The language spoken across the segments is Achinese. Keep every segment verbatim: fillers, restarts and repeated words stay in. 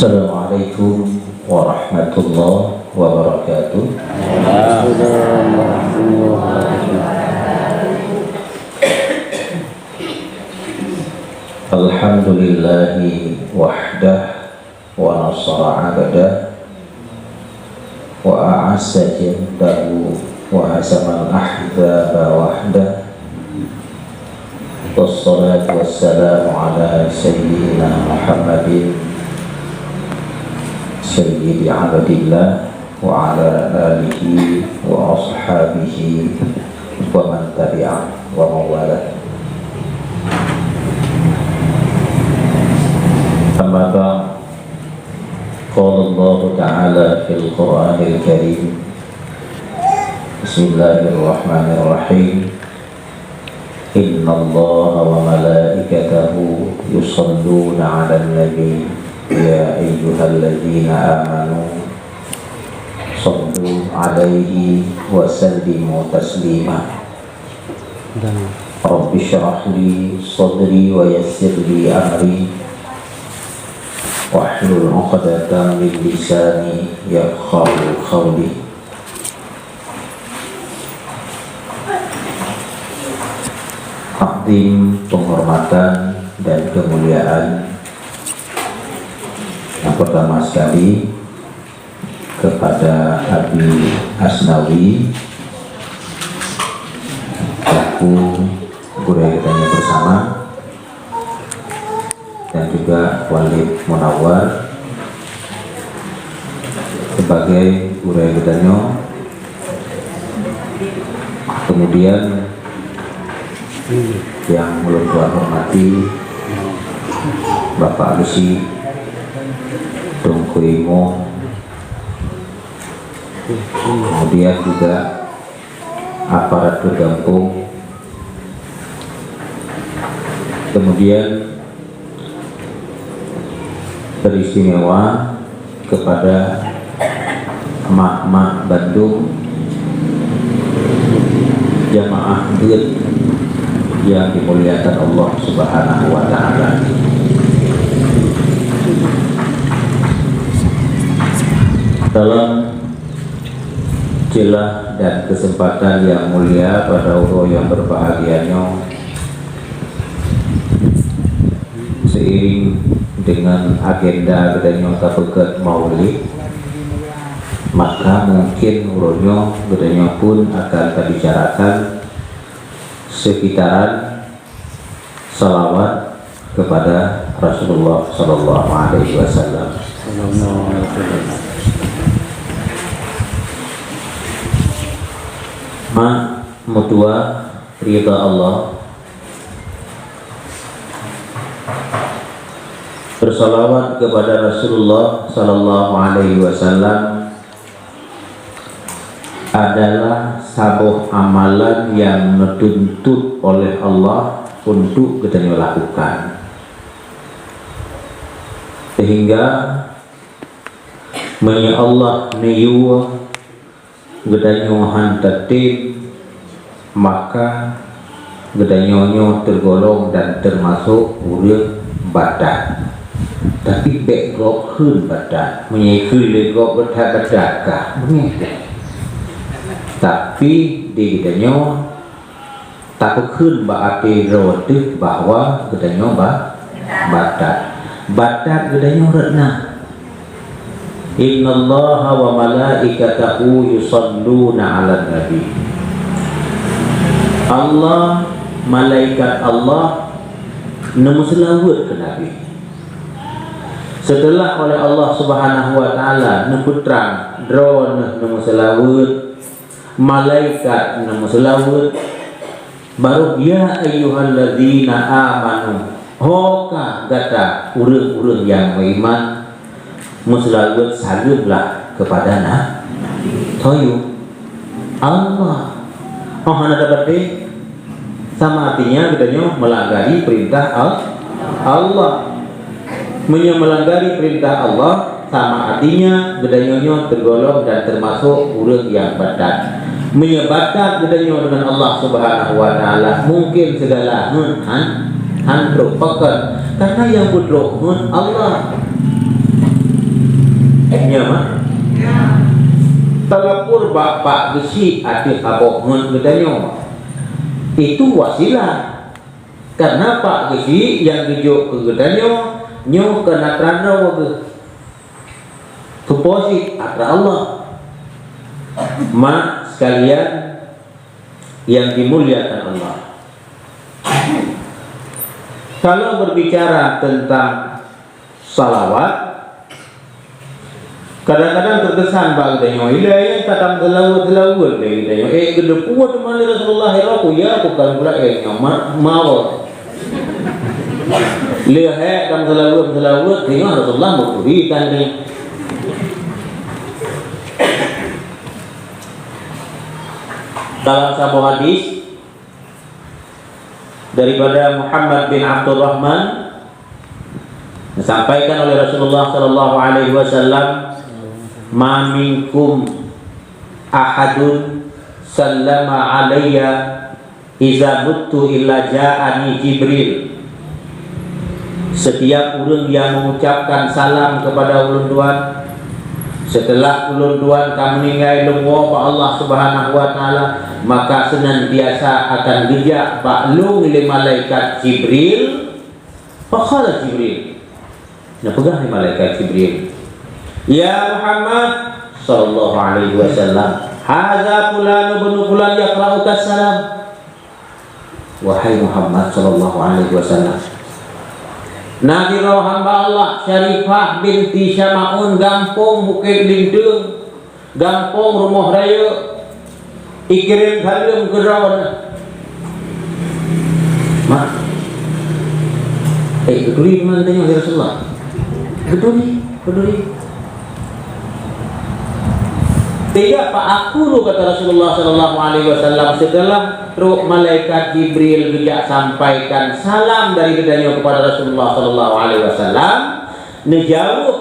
Assalamualaikum warahmatullahi wabarakatuh. Alhamdulillahi wahdah, wa nasara abdah, wa a'azza jundahu, wa hazamal ahzaba wahdah. Wassalatu wassalamu ala sayyidina Muhammadin sayyidi abdillah wa ala alihi wa ashabihi wa man tabi'ah wa man walah. Amma ba'd. Qala Allahu ta'ala fil Qur'anil Karim. Bismillahirrahmanirrahim. Innallaha wa malaikatahu yusalluna 'alan nabi. Ya ayyuhalladzina amanu sallu 'alaihi wa sallimu taslima. Rabbi shrah li sadri wa yassir li amri. Wahlul 'uqdatam min lisani yafqahu qawli. Takdim, penghormatan dan kemuliaan yang pertama sekali kepada Abi Asnawi, selaku gurèe geutanyoe bersama, dan juga Walid Munawar sebagai gurèe geutanyoe. Kemudian yang ulôn tuan hormati Bapak Geuchik, Teungku Imum, kemudian juga aparatur gampông, kemudian teristimewa kepada mak-mak bandum, jamaah beuet yang dimuliakan Allah Subhanahu wa Ta'ala. Dalam celah dan kesempatan yang mulia pada uroe yang berbahagia nyoe, seiring dengan agenda geutanyoe tapeugöt Maulid, maka mungkin uroe nyoe geutanyoe pun akan tabicarakan sekitaran salawat kepada Rasulullah sallallahu alaihi wasallam. Mak meutuah ridha Allah. Bersalawat kepada Rasulullah sallallahu alaihi wasallam adalah saboh amalan yang neutuntut oleh Allah untuk geutanyoe lakukan. Sehingga meunyoe Allah neuyue geutanyoe han tatem, maka geutanyoe nyoe teugolong dan teumasok ureuëng batat. Tapi bék gob kheun batat. Meunyoe kheun lé gob batat-batat kah, beungéh. Tapi di geutanyoe tapeukheun bak até droe teuh bahwa geutanyoe ba-, batat. Batat geutanyoe rot na. Innallaha wa malaikatahu yusalluna 'alan nabi. Allah, malaikat Allah neumeuseulaweuet keu Nabi. Seuteulah oleh Allah Subhanahu wa Ta'ala neupeutrang droeneuh neumeuseulaweuet, malaikat neumeuseulaweuet, barô, "Ya ayyuhalladzina amanu," ho ka gata ureuëng-ureuëng nyang meuiman, meuseulaweuet saleuem lah keupada na-, toyue Allah. Oh hana dapat deh. Sama artinya geutanyoe melanggari perintah Al-, Allah. Meunyoe melanggari perintah Allah, sama artinya geutanyoe nyoe teugolong dan teumasok ureuëng nyang batat. Meunyoe batat geutanyoe deungon Allah Subhanahu wa Ta'ala, mungkin sigala heuet han, han trok. Pakon? Karena nyang peutrok heuet Allah. Nyo, mak. Talapor bak pak geusyik ateueh saboh ngon geutanyoe. Itu wasilah. Karena pak geusyik nyang geujok keu geutanyoe, nyoe keunan droe geuh. Keuposit atra Allah. Mak sekalian yang dimuliakan Allah. Kalau berbicara tentang salawat, kadang-kadang terkesan bak geutanyoe, ilée nyang ka tameuseulaweuet-seulaweuet lé geutanyoe. Eh, geudeupuwoe teuma lé Rasulullah, ya Rasul, ya, bukan pula, eh, nyoe ma-, mawöt. Lé hek tameuseulaweuet-seulaweuet, teungoh Rasulullah meuturi kan ni. Dalam saboh hadis, daripada Muhammad bin Abdurrahman, disampaikan oleh Rasulullah sallallahu alaihi wasallam, "Ma minkum ahadun sallama alayya iza muttu illa ja'ani Jibril." Setiap ureuëng yang mengucapkan salam kepada ulôn tuan, setelah ulôn tuan ka meuninggai lom woe bak Allah Subhanahu wa Taala, maka senantiasa akan geujak bak lôn lé malaikat Jibril. Faqala Jibril, neupeugah lé malaikat Jibril, "Ya Muhammad sallallahu alaihi wasallam, hadza fulan ibnu fulan yaqra'uka salam." Wahai Muhammad sallallahu alaihi wasallam, na sidroe hamba Allah, Syarifah binti Syama'un, gampông Bukét Linteung, gampông Rumoh Rayeuk, ikirém saleuem keu droeneuh. Mak, eh, beutôi teuma geutanyoe, ya Rasulullah? Beutôi, beutôi. Sehingga fa aqulu, kata Rasulullah sallallahu alaihi wasallam, setelah trok malaikat Jibril geujak sampaikan salam dari geutanyoe kepada Rasulullah sallallahu alaihi wasallam, neujaweueb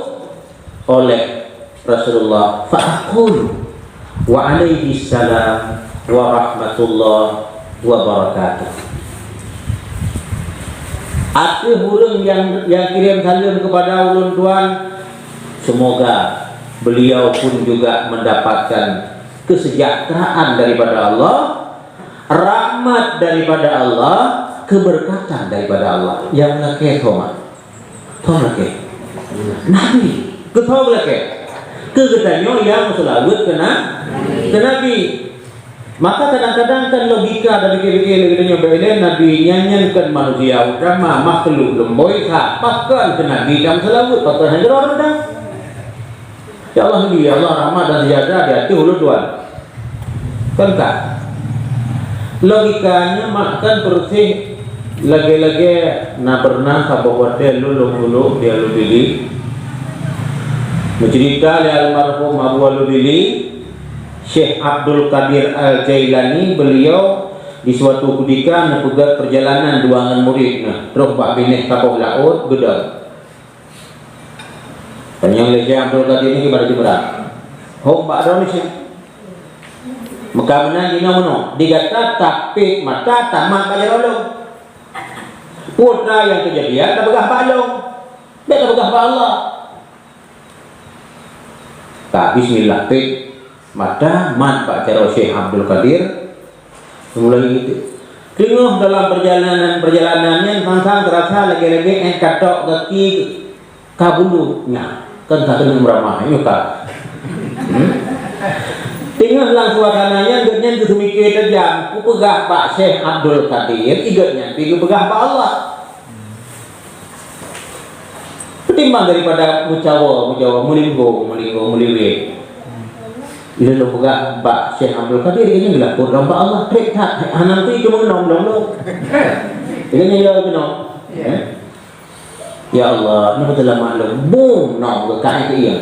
oleh Rasulullah, fa aqulu, "Wa alaihi salam wa rahmatullah wa barakatuh." Ateueh ureuëng nyang, nyang kirém saleuem keupada ulôn tuan, semoga beliau pun juga mendapatkan kesejahteraan daripada Allah, rahmat daripada Allah, keberkatan daripada Allah. Nyang lakée toh, mak? Toh lakée? Nabi. Keu toh lakée? Keu geutanyoe nyang meuseulaweuet keu na-, keu Nabi. Maka kadang-kadang kan logika dan pikir-pikir lé geutanyoe, bak ilée Nabi nyan, nyan kan manusia utama, makhluk leumbôi sa, pakon keu Nabi nyang meuseulaweuet, pakon hana droe dah. Ya Allah, ya Allah, rahmat dan sejahtera di ateueh ulôn tuan. Kan ka? Logikanya mak kan persis lagée-lagée na pernah saboh watée lôn lôn ulok di Alubili. Meuceurita lé almarhum Abu Alubili, Syekh Abdul Qadir Al-Jailani, beliau di suatu ketika neupeugét perjalanan dua ngon murit neuh, troh bak binéh saboh laôt, geudong. Tanyong lé Syekh Abdul Qadir nyoe bak Jumrah. Hom bak droeneuh Syekh. Meuka meunan jinoe meunoe, di gata tapék mata tamat bak jaroe lôn. Peue nyang keujadian tapeugah bak lôn. Bék tapeugah bak Allah. Ka bismillah pék. Mata mat bak jaroe Syekh Abdul Qadir, mulai itu. Teungoh dalam perjalanan-perjalanan nyan, sang-sang terasa lagée-lagée ék katok gaki ka bulu nyan, kan ka keuneuk meuramah, nyoe ka. Hmm? Teungoh lam suasana nyan, gobnyan geuseumiké tajam, kupeugah bak Syekh Abdul Qadir, i gobnyan pih geupeugah bak Allah. Ketimbang daripada meucawa, meucawa, meulinggong, meulinggong, meuliwet. Lôn peugah bak Syekh Abdul Qadir, ini geulapor lom bak Allah, trép that, hana meuteumé keu meukeunong lom lôn. Ini nyoe ya keunoe. Ya. Ya Allah, nyoe beutôi lama lôn. Bum, nong geukai keu iya.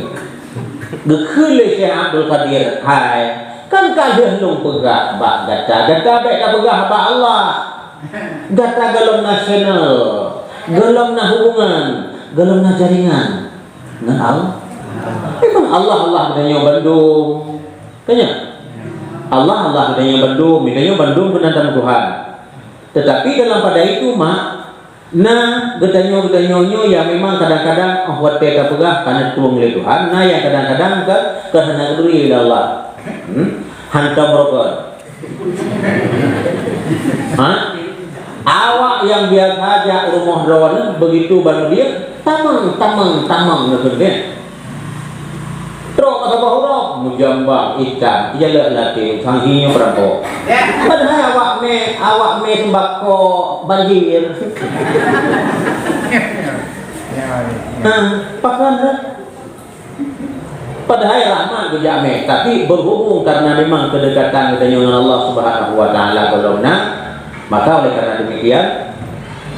Geukheun lé Syekh Abdul Qadir, "Hai, kan ka lheueh lôn peugah bak gata, gata bék tapeugah bak Allah." Gata gohlom na channel, gohlom na hubungan, gohlom na jaringan ngon Al-, memang Allah, Allah geutanyoe bandum. Kan nyo? Allah, Allah geutanyoe bandum, geutanyoe bandum keunan tameung Tuhan. Tetapi dalam pada itu, mak, Na geutanyoe-geutanyoe nyoe nyang memang kadang-kadang, oh, watée tapeugah ka neutueng lé Tuhan, na nyang kadang-kadang ka, ka hana geubri lé Allah. Hmm? Hantom rokon. Ha? Awak nyang biasa jak rumoh droeneuh begitu baroe dia, tamong, tamong, tamong, ngon dia. Trok ka saboh uroe, meujambang itam, ijalak latih, sang hi nyoe peurampok. Padahai awak mé, awak mé sembako banjir. Ha, pakon tu? Padahai rahmat geujak mé, tapi berhubung karena memang kedekatan geutanyoe ngon Allah Subhanahu wa Taala gohlom na, maka oleh karena demikian,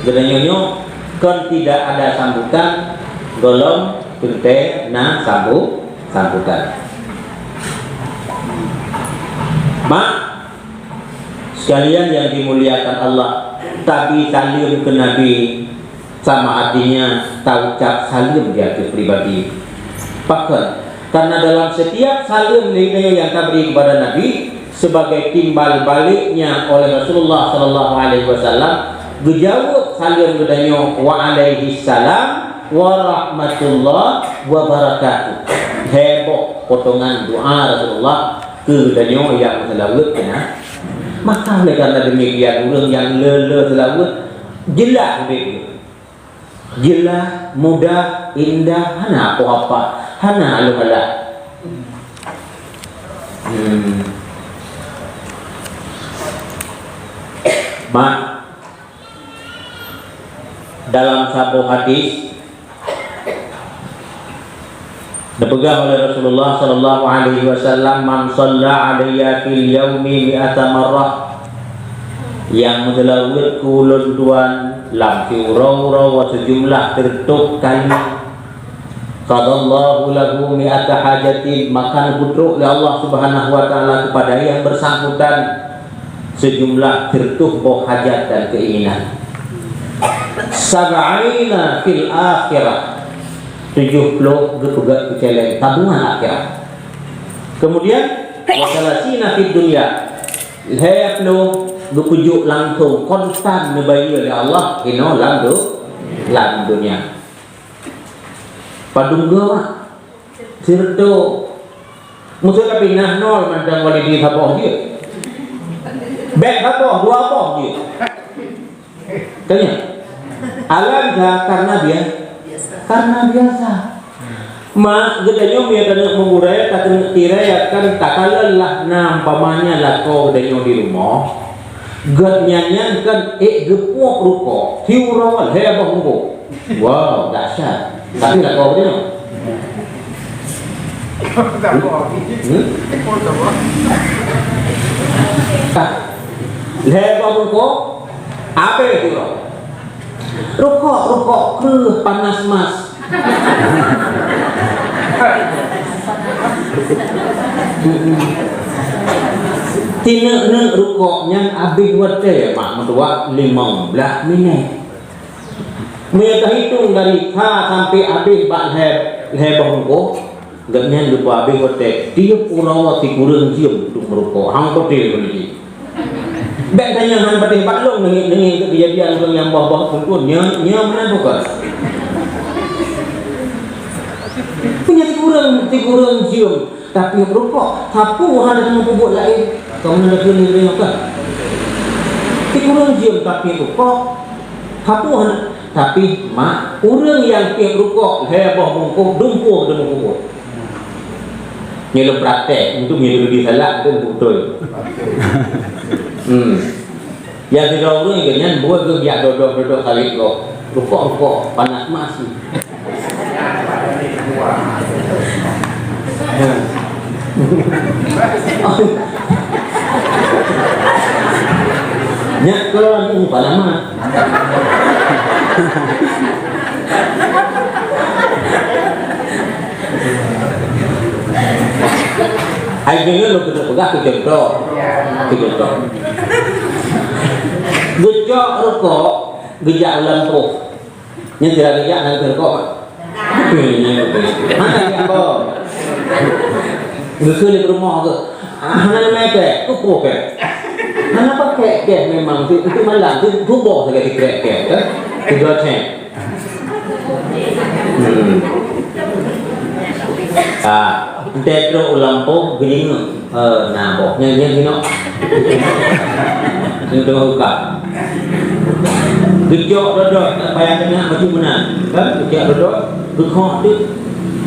geutanyoe nyoe kon tidak ada sambutan, gohlom teuntée na sambu-, sambutan. Mak, sekalian yang dimuliakan Allah, tabi saleuem keu Nabi sama artinya taucap saleuem di ateueh pribadi. Pakon? Karena dalam setiap saleuem lé nyoe nyang tabri kepada Nabi sebagai timbal baliknya oleh Rasulullah sallallahu alaihi wasallam, geujaweueb saleuem geutanyoe, "Wa alaihi salam wa rahmatullah wa barakatuh." Heboh potongan doa Rasulullah keu geutanyoe nyang meuseulaweuet keu Nabi. Maka oleh karena demikian, ureuëng nyang le-le seulaweuet jeulaih udeb. Jeulaih, mudah, indah, hana apoh-apoh, hana alah-alah. Hmm. Mak, dalam saboh hadis, neupeugah oleh Rasulullah sallallahu alaihi wasallam, "Man shalla alayya fil yaumi mi'ata marrah," nyang meuseulaweuet keu ulôn tuan lam siuroe-uroe sejumlah sireutoh kali, "qadallahu lahu mi'ata hajatin," maka neupeutrok lé Allah Subhanahu wa Taala kepada yang bersangkutan sejumlah sireutoh boh hajat dan keinginan. "Sab'ina fil akhirah," tujoh ploh geupeugét keu céléng tabungan akhirat. Kemudian, "wa salasina fid dunya," lhée ploh geupeujok langsung kontan neubayeue lé Allah inoe lam du-, lam dunia. Padum goe, mak? Sireutoh. Meuseu ka pinah nol mantong walidi saboh jeuet. Bék saboh, dua boh jeuet. Tanya. Alam ka karena bia-, karena biasa. Mak, geutanyoe meunyoe taneuk meugurée, taneuk tirée, ya kan, takalon lah na umpamanya lakoe geutanyoe di rumoh. Gobnyan nyan kan ék geupuôb rukok, siuroe lhée boh rukok. Wow, dahsyat. Tapi lakoe geutanyoe. Hmm? Lhée boh rukok, abéh siuroe. Rukok, rukok kreueh panas mas. Tineuk-neuk rukok nyan abéh watée, mak, meutuwah limong blaih minét. Meunyoe teuhitong dari ka sampai abéh bak lhée, lhée boh rukok, gobnyan geupeuabéh watée tiep uroe sikureueng jeuem untuk meurukok. Hang kote beuneuji. Bék tanyong hana patéh bak lôn, neungieng-neungieng keu keujadian ureuëng nyang boh-boh phon-phon, nyoe, nyoe meunan bukon? Punya sikureueng, sikureueng jeuem, tapi rukok, sapeue hana teumeupubuet laén, kamoe hana keuneuk deungoe kan? Sikureueng jeuem, tapi rukok, sapeue hana, tapi mak, ureuëng nyang tiep rukok lhée boh bungkôh, dumpeue teumeupubuet. Nyoe lôn praktek, untuk nyoe lôn salah, untuk beutôi. Hmm. Ya, sidroe ureuëng ke nyan buet geuh biak dodoh-dodoh kawét gob. Rukok-rukok, panas mas. Nyak keu ni panas mas. Hai deungoe lôn keuneuk peugah keu contoh. Keu contoh. Geucok rukok, geujak u lampôh. Nyan sira geujak na geurukok, mak? Hana geujak. Geukheun di rumoh tu. Hana meukrek, tupo krek. Hana pakai krek memang tu, itu malam tu tuboh sagai krek-krek tu. Tiga cent. Hmm. Ah, entah trok u lampôh geudeungoe. Eh, na boh. Nyan, nyan inoe. Nyan teungoh buka. Geucok dodot, tak payah teunak macam mana. Kan? Geucok dodot, geukhok teuk.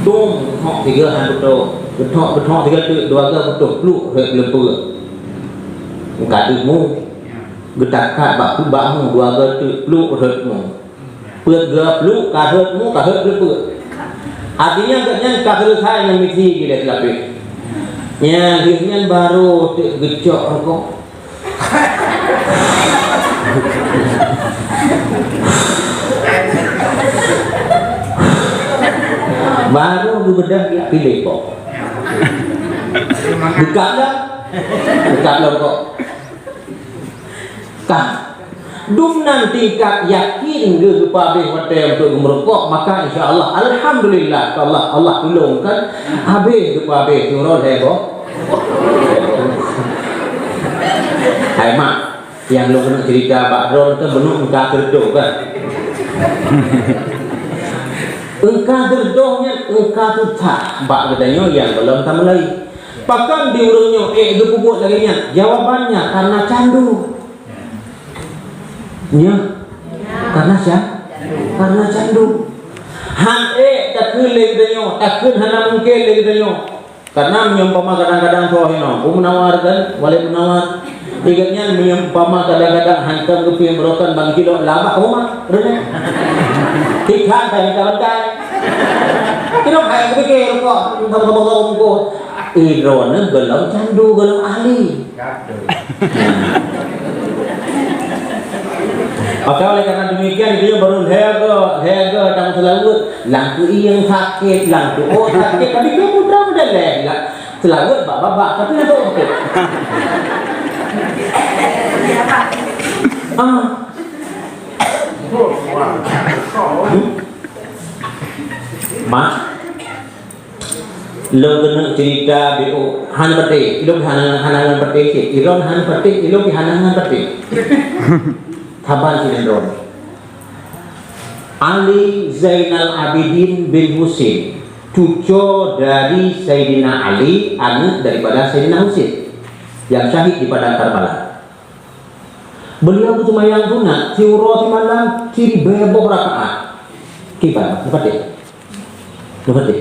Tung, khok tiga han beutôi. Geuthok, geuthok tiga teuk, dua ga beutôi. Pluk, rhot leupeu. Ka deuh mu. Geutakat bak, bak mu, dua ga teuk, pluk, rhot mu. Peuet ga pluk, ka rhot mu, ka rhot leupeu. Artinya, gobnyan ka selesai ngon misi jih lé seulapeh. Nyan, gobnyan barô teuk geucok rukok. Barô geubeudoh jak piléh boh. Dekat dah. Dekat lom kok. Ka. Dum nan tingkat yakin geuh geupeuhabéh watée untuk geumeurukok, maka insya Allah, alhamdulillah, Allah, Allah tulông kan, habéh geupeuhabéh siuroe lhée boh. Hai mak, nyang lôn keuneuk cerita bak droeneuh kan beuneueng ka teureudoh kan? Engka teureudoh nyan, engka tutak bak geutanyoe nyang gohlom tameulai. Pakon di ureuëng nyoe ék geupeubuet lagée nyan? Jawabannya karena candu. Nyoe karena siapa? Karena candu. Han ék takheun lé geutanyoe, takheun hana mungken lé geutanyoe. Karena meunyoe umpama kadang-kadang soe hinoe, Bu Munawar kan, Walid Munawar. Ingat nyan meunyoe umpama kadang-kadang hantom geupieng beurokon bang cilok labah rumah, betul tak? Tikhan ka mita bantai. Kira hai geupike rukok, ngomong-ngomong. Droeneuh gohlom candu, gohlom ahli. Maka oleh karena demikian, itu baru hego, hego dan selawat. Langkeu iyeng sakét, langkeu oh sakét. Tapi dia mudah-mudah leh lah. Selawat bak babah, tapi nak sakét. Ah. Hmm? Mak, lôn keuneuk cerita biôh hana patéh, ilôn hana, hana ngon patéh cit. Ilôn hana patéh, ilôn hana ngon patéh. Saban sidroe. Ali Zainal Abidin bin Husin, cuco dari Saidina Ali, aneuk daripada Saidina Husin, yang syahid di Padang Karbala. Beliau geuseumayang sunat siuroe simalam siribée boh rakaat. Kiban, leupah deh. Leupah deh.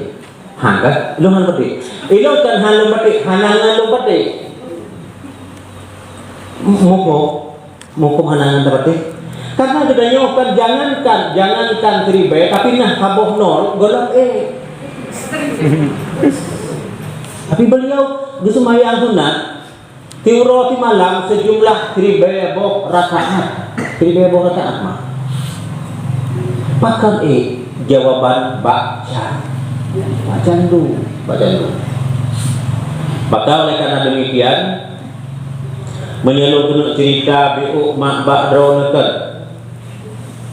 Ha, kan? Ilôn hana leupah deh. Ilôn kan hana leupah deh, hana ngon leupah deh. Muphom, muphom hana ngon leupah deh. Karena geutanyoe kan jangankan, jangankan siribée, tapi nah saboh nol gohlom éh. Tapi beliau geuseumayang sunat, siuroe simalam sejumlah siribée boh rakaat. Siribée boh rakaat, mak. Pakon éh jawaban bak can-, bak candu, bak candu. Maka oleh karena demikian, meunyoe lôn keuneuk cerita biôh mak bak droeneuh kan,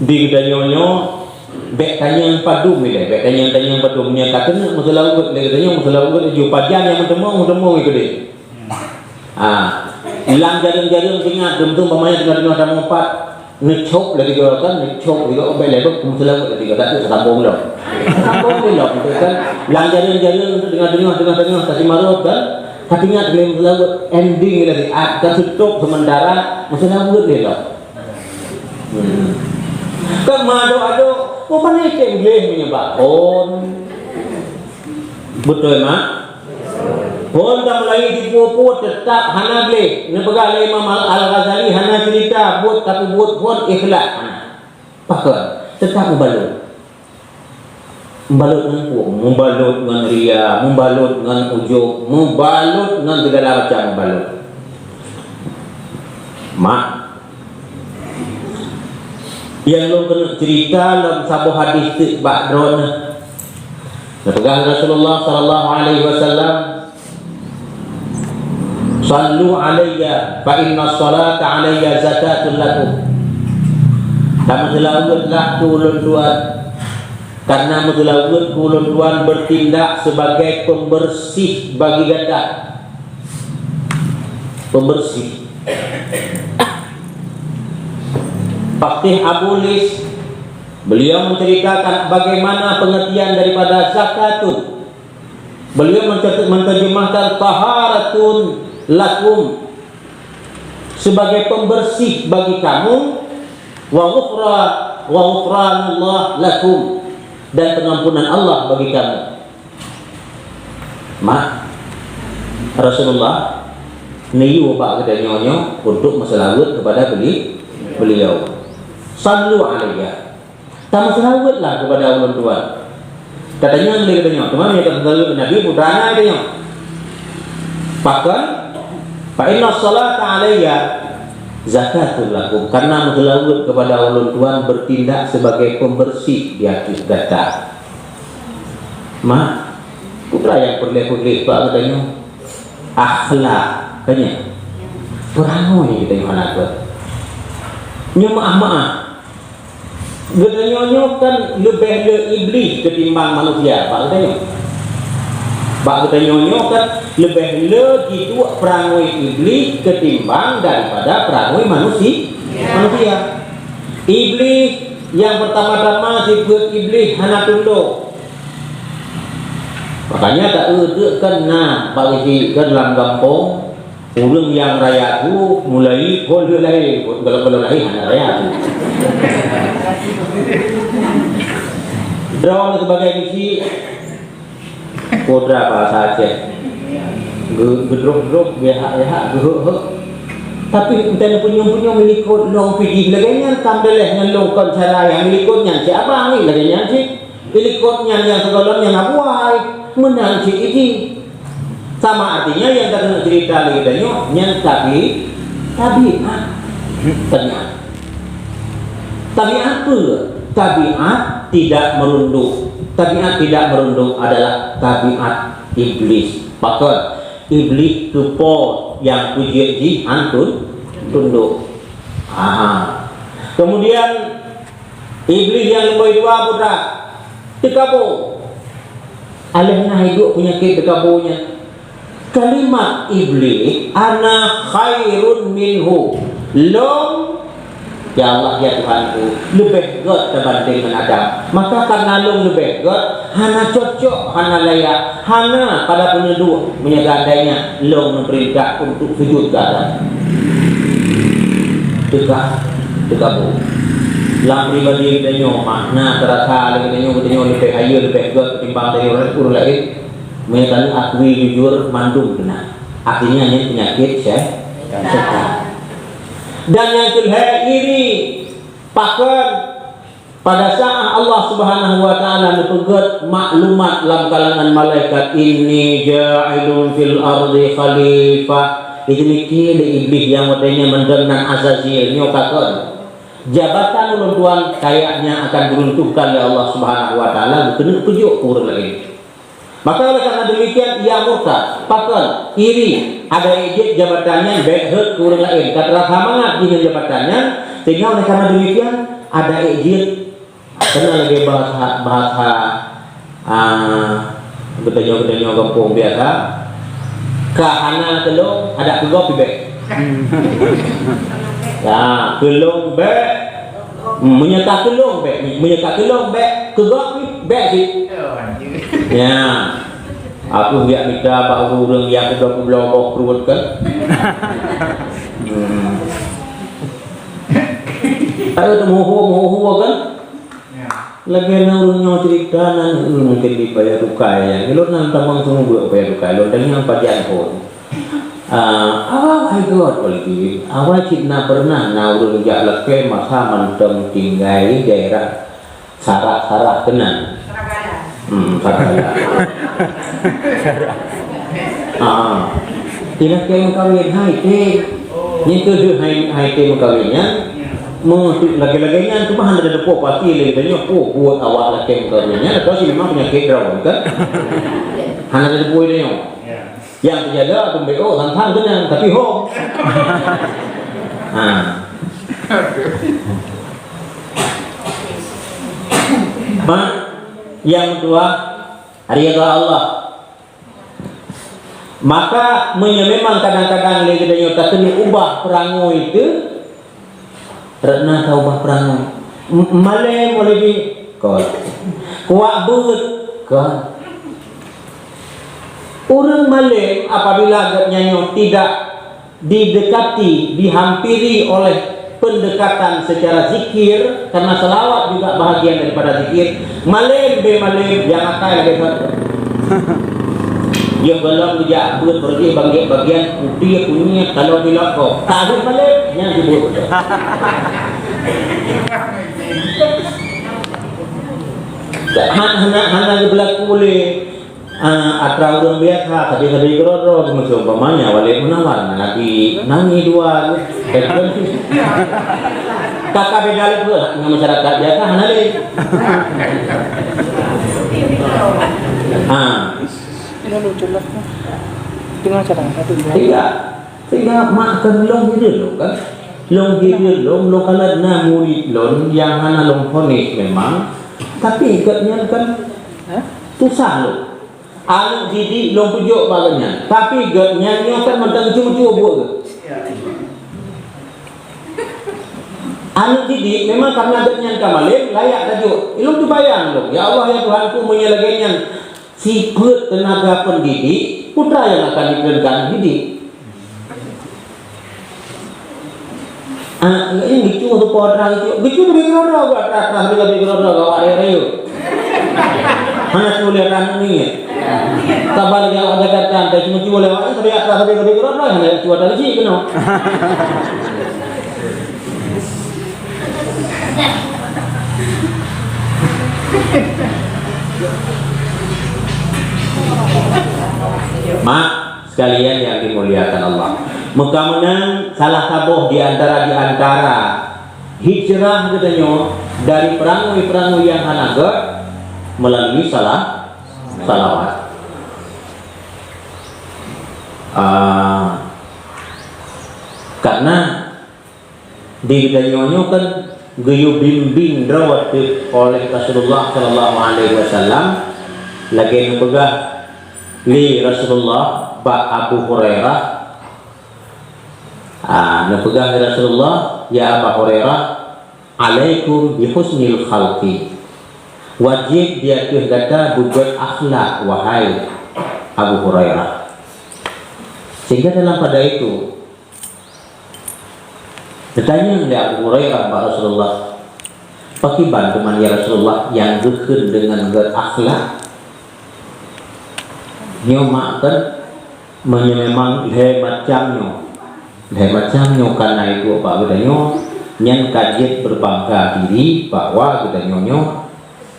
di geutanyoe nyoe, bék tanyong padum ilée, bék tanyong-tanyong padum. Nyoe ka keuneuk meuseulaweuet, lé geutanyoe meuseulaweuet laju pajan nyang meuteumong, meuteumong ikeu deh. Ha, lam jareueng-jareueng teuingat, dum-dum umpamanya teungoh-teungoh tameupat, neucok lagée geuh kan, neucok lagée geuh, bék lé bék meuseulaweuet lagée geuh, dak sambong lom. Sambong lé lom, kan? Lam jareueng-jareueng teungoh-teungoh, teungoh-teungoh tasimarot kan, ka teuingat lé meuseulaweuet, ending lagée, ah, ka tutup sementara, meuseulaweuet lé lom. Hmm. Kan meuadok-adok, oh, pane item gleh meunyoe bak phon. Beutôi, mak? Phon tamulai jipuwoe-puwoe teutap hana gleh. Neupeugah lé Imam Al-, Al-Ghazali hana cerita buet tapeubuet phon ikhlas hana. Pakon? Teutap mubalot. Mubalot ngon peue? Mubalot ngon ria, mubalot ngon ujub, mubalot ngon segala macam mubalot. Mak, nyang lôn keuneuk cerita lom saboh hadis teuk bak droeneuh. Neupeugah Rasulullah sallallahu alaihi wasallam, "Sallu alayya fa inna salata alayya zakatun lakum." Tameuseulaweuetlah keu ulôn tuan, karena meuseulaweuet keu ulôn tuan bertindak sebagai pembersih bagi gata. Pembersih. Paktih Abu Lis Beliau menceritakan bagaimana pengertian daripada zakatun. Beliau mencer-, menerjemahkan taharatun lakum, sebagai pembersih bagi kamu, wa ghufra-, wa ghufranullah lakum, dan pengampunan Allah bagi kamu. Mak, Rasulullah neuyue bak geutanyoe nyoe untuk meuseulaweuet kepada beli-, beliau. Sallu alayya. Tameuseulaweuetlah kepada ulôn tuan. Katanyong lé geutanyoe, teuma meunyoe tameuseulaweuet Nabi, mudah na geutanyoe. Pakon? Fa inna salata alayya zakatul lakum. Karena meuseulaweuet kepada ulôn tuan bertindak sebagai pembersih di ateueh gata. Mak, peue nyang peureulèe-peureulèe bak geutanyoe? Akhlak, kan nyan? Peurangui geutanyoe hana gèt. Nyoe meu'ah-meu'ah. Geutanyoe nyoe kan leubeh le Iblih ketimbang manusia, bak geutanyoe. Bak geutanyoe nyoe kan leubeh le jiduek peurangui Iblih ketimbang daripada peurangui manusi-, manusia. Iblih nyang peurtama-tama sifeuet Iblih hana tundok. Makanya ta-eu deuk kan na bak geuchik kan lam gampông, ureueng nyang raya tu mulai phôn lheueh lahé, phôn gohlom-gohlom lahé hana raya tu. Droeneuh sebagai geuchik, Putra bahasa Aceh. Ge-, geudrop-drop, geuhak-geuhak, geuhek-hek. Tapi entah punyueng-punyueng meulikot lôn pih jih lagèe nyan, tam daleh nyan lôn kon cara nyang meulikot nyan cit abang ni lagèe nyan cit. Meulikot nyan nyang sigohlom nyang abuai, meunan cit jih. Sama artinya nyang ka keuneuk cerita lé geutanyoe nyan tabi-, tabiat. Tabiat. Tabiat peue? Tabiat tidak merunduk. Tabiat tidak merunduk adalah tabiat Iblis. Pakon? Iblih teupo nyang peujeuet jih han tun-, tundok. Aha. Kemudian Iblih nyang lumboi dua putra teukabo. Aléh na hidup peunyakét teukabo nyan. Kalimat Iblih, "Ana khairun minhu." Lôn Ya Allah, ya Tuhanku, leubeh gèt tabandéng ngon Adam. Maka kareuna lôn leubeh gèt, hana cocok, hana layak, hana pada peuneuduek meunyoe seandainya lôn neupeurintah untuk sujud keu Adam. Teuka, teuka bu. Lam pribadi geutanyoe, makna teurasa lé geutanyoe, geutanyoe leubeh hayeue, leubeh gèt ketimbang dari ureueng, ureueng laén. Meunyoe taneuk akui jujur, mandum keunan. Artinya nyan peunyakét sye-, syaitan. Dan nyang keulhèe iri. Pakon, pada saat Allah Subhanahu wa Ta'ala neupeugèt maklumat lam kalangan malaikat, "Inni ja'ilun fil ardi khalifah." Itu mikir lé Iblih nyang watèe nyan mandum nan Azazil nyoe ka kon. Jabatan ulôn tuan kayaknya akan diruntuhkan lé Allah Subhanahu wa Ta'ala, geukeuneuk peujok keu ureueng laén. Maka oleh karena demikian, ia murka, pakon, iri, ada ék jeuet jabatan nyan bèk rhot keu ureueng laén. Ka teurasa mangat jih ngon jabatan nyan, sehingga oleh karena demikian, ada ék jeuet, keunan lagèe bahasa, bahasa, ah, geutanyoe-geutanyoe gampông biasa, ka hana keu lôn, adak keu gob pih bèk. Ya, keu lôn bèk, Meunyoe ka keu lôn bèk, meunyoe ka keu lôn bèk, keu gob pih bèk cit. Ya. Aku jak mita bak ureueng nyang keudroe peubloe boh pruet kan. Hmm. Ada tu meuhue-meuhue kan? Lagèe na ureueng nyoe cerita nan, hmm, mungkin di Paya Tukai ya. Ilôn nan tamong seumeubeuet Paya Tukai, lôn tanyong pajan phôn. Ah, awai-awai gèt, Walidi. Awai cit na pernah na ureueng jak lakèe masa mantong tinggai daerah Sarak-Sarak keunan. Hmm, Sarak-Sarak. Ah. Ilakèe meukawen hai teh. Nyan keuh hai, hai teh meukawen nyan. Meuteuk lagèe-lagèe nyan cuma hana teupeue pasti lé geutanyoe peue buet awak lakèe meukawen nyan, atau si memang peunyakét droe kan? Hana teupeue lé nyoe. Nyang teujaga ateueh B O sang-sang keunong, tapi hom. Ha. Mak, nyang dua, ridha Allah. Maka, meunyoe memang kadang-kadang lé geutanyoe takeuneuk ubah peurangui teuh, Rot na ka ubah peurangui. M-, malém oleh di, kon. Kuak beuet, kon. Ureuëng malém apabila geuhnyan nyoe tidak didekati, dihampiri oleh pendekatan secara zikir, karena salawat juga bahagian daripada zikir. Malém be malém, nyang akai lagée satu. Dia golom geujak beuet beureuti bagian-bagian putih, kunyit, kalau di loko. Tahu malém, nyang jebut. Hana, hana, hana geublaku lé. Ah, atra ureuëng biasa, tapi sabe keudroe-droe, seumpamanya Walid Munawar, lagi nangis dua tu. Kakak beda lé tu lah, dengan masyarakat biasa, hana lé. Ah. Ini lucu lah. Dengan cara satu. Iya. Sehingga mak kan lôn hireuen lôn kan. Lôn hireuen lôn, lôn kalon na murid lôn nyang hana lôn vonis memang, tapi gobnyan kan susah lôn. Aneuk didik lôn peujok bak gobnyan, tapi gobnyan nyoe kan mantong cucu buet geuh. Aneuk didik memang karena gobnyan ka malém, layak tajok. Lôn teubayang lôn, "Ya Allah, ya Tuhanku, meunyoe lagée nyan, sifeuet teunaga pendidik, peue nyang akan dikeureujakan didik?" Ah, ini lucu tu, po atra lucu. Lucu tu background dah, buat atra-atra tu background dah, awak rayu-rayu. Hana cuba lihat atra ni. Sabar lagi awak Jakarta, tapi cuma cuba lewat ni, tapi atra, tapi background dah, hana cuba atra lucu kena. Mak, sekalian yang dimuliakan Allah. Meuka meunan salah saboh di antara, di antara hijrah geutanyoe dari peurangui-peurangui nyang hana gét melalui salah, salawat. Ah, karena di geutanyoe nyoe kan geuyue bimbéng droe teuh oleh Rasulullah sallallahu alaihi wasallam, lagée neupeugah lé Rasulullah bak Abu Hurairah, ah, neupeugah lé Rasulullah, "Ya Aba Hurairah, alaikum bi husnil khalqi." Wajéb di ateueh gata beugét akhlak, wahai Abu Hurairah. Sehingga dalam pada itu, Geutanyong lé Abu Hurairah bak Rasulullah, "Pakriban teuma ya Rasulullah nyang geukheun deungon gét akhlak?" Nyoe mak kan, meunyoe memang lhée macam nyoe, lhée macam nyoe ka na iduek bak geutanyoe, nyan ka jeuet beubangga diri bahwa geutanyoe nyoe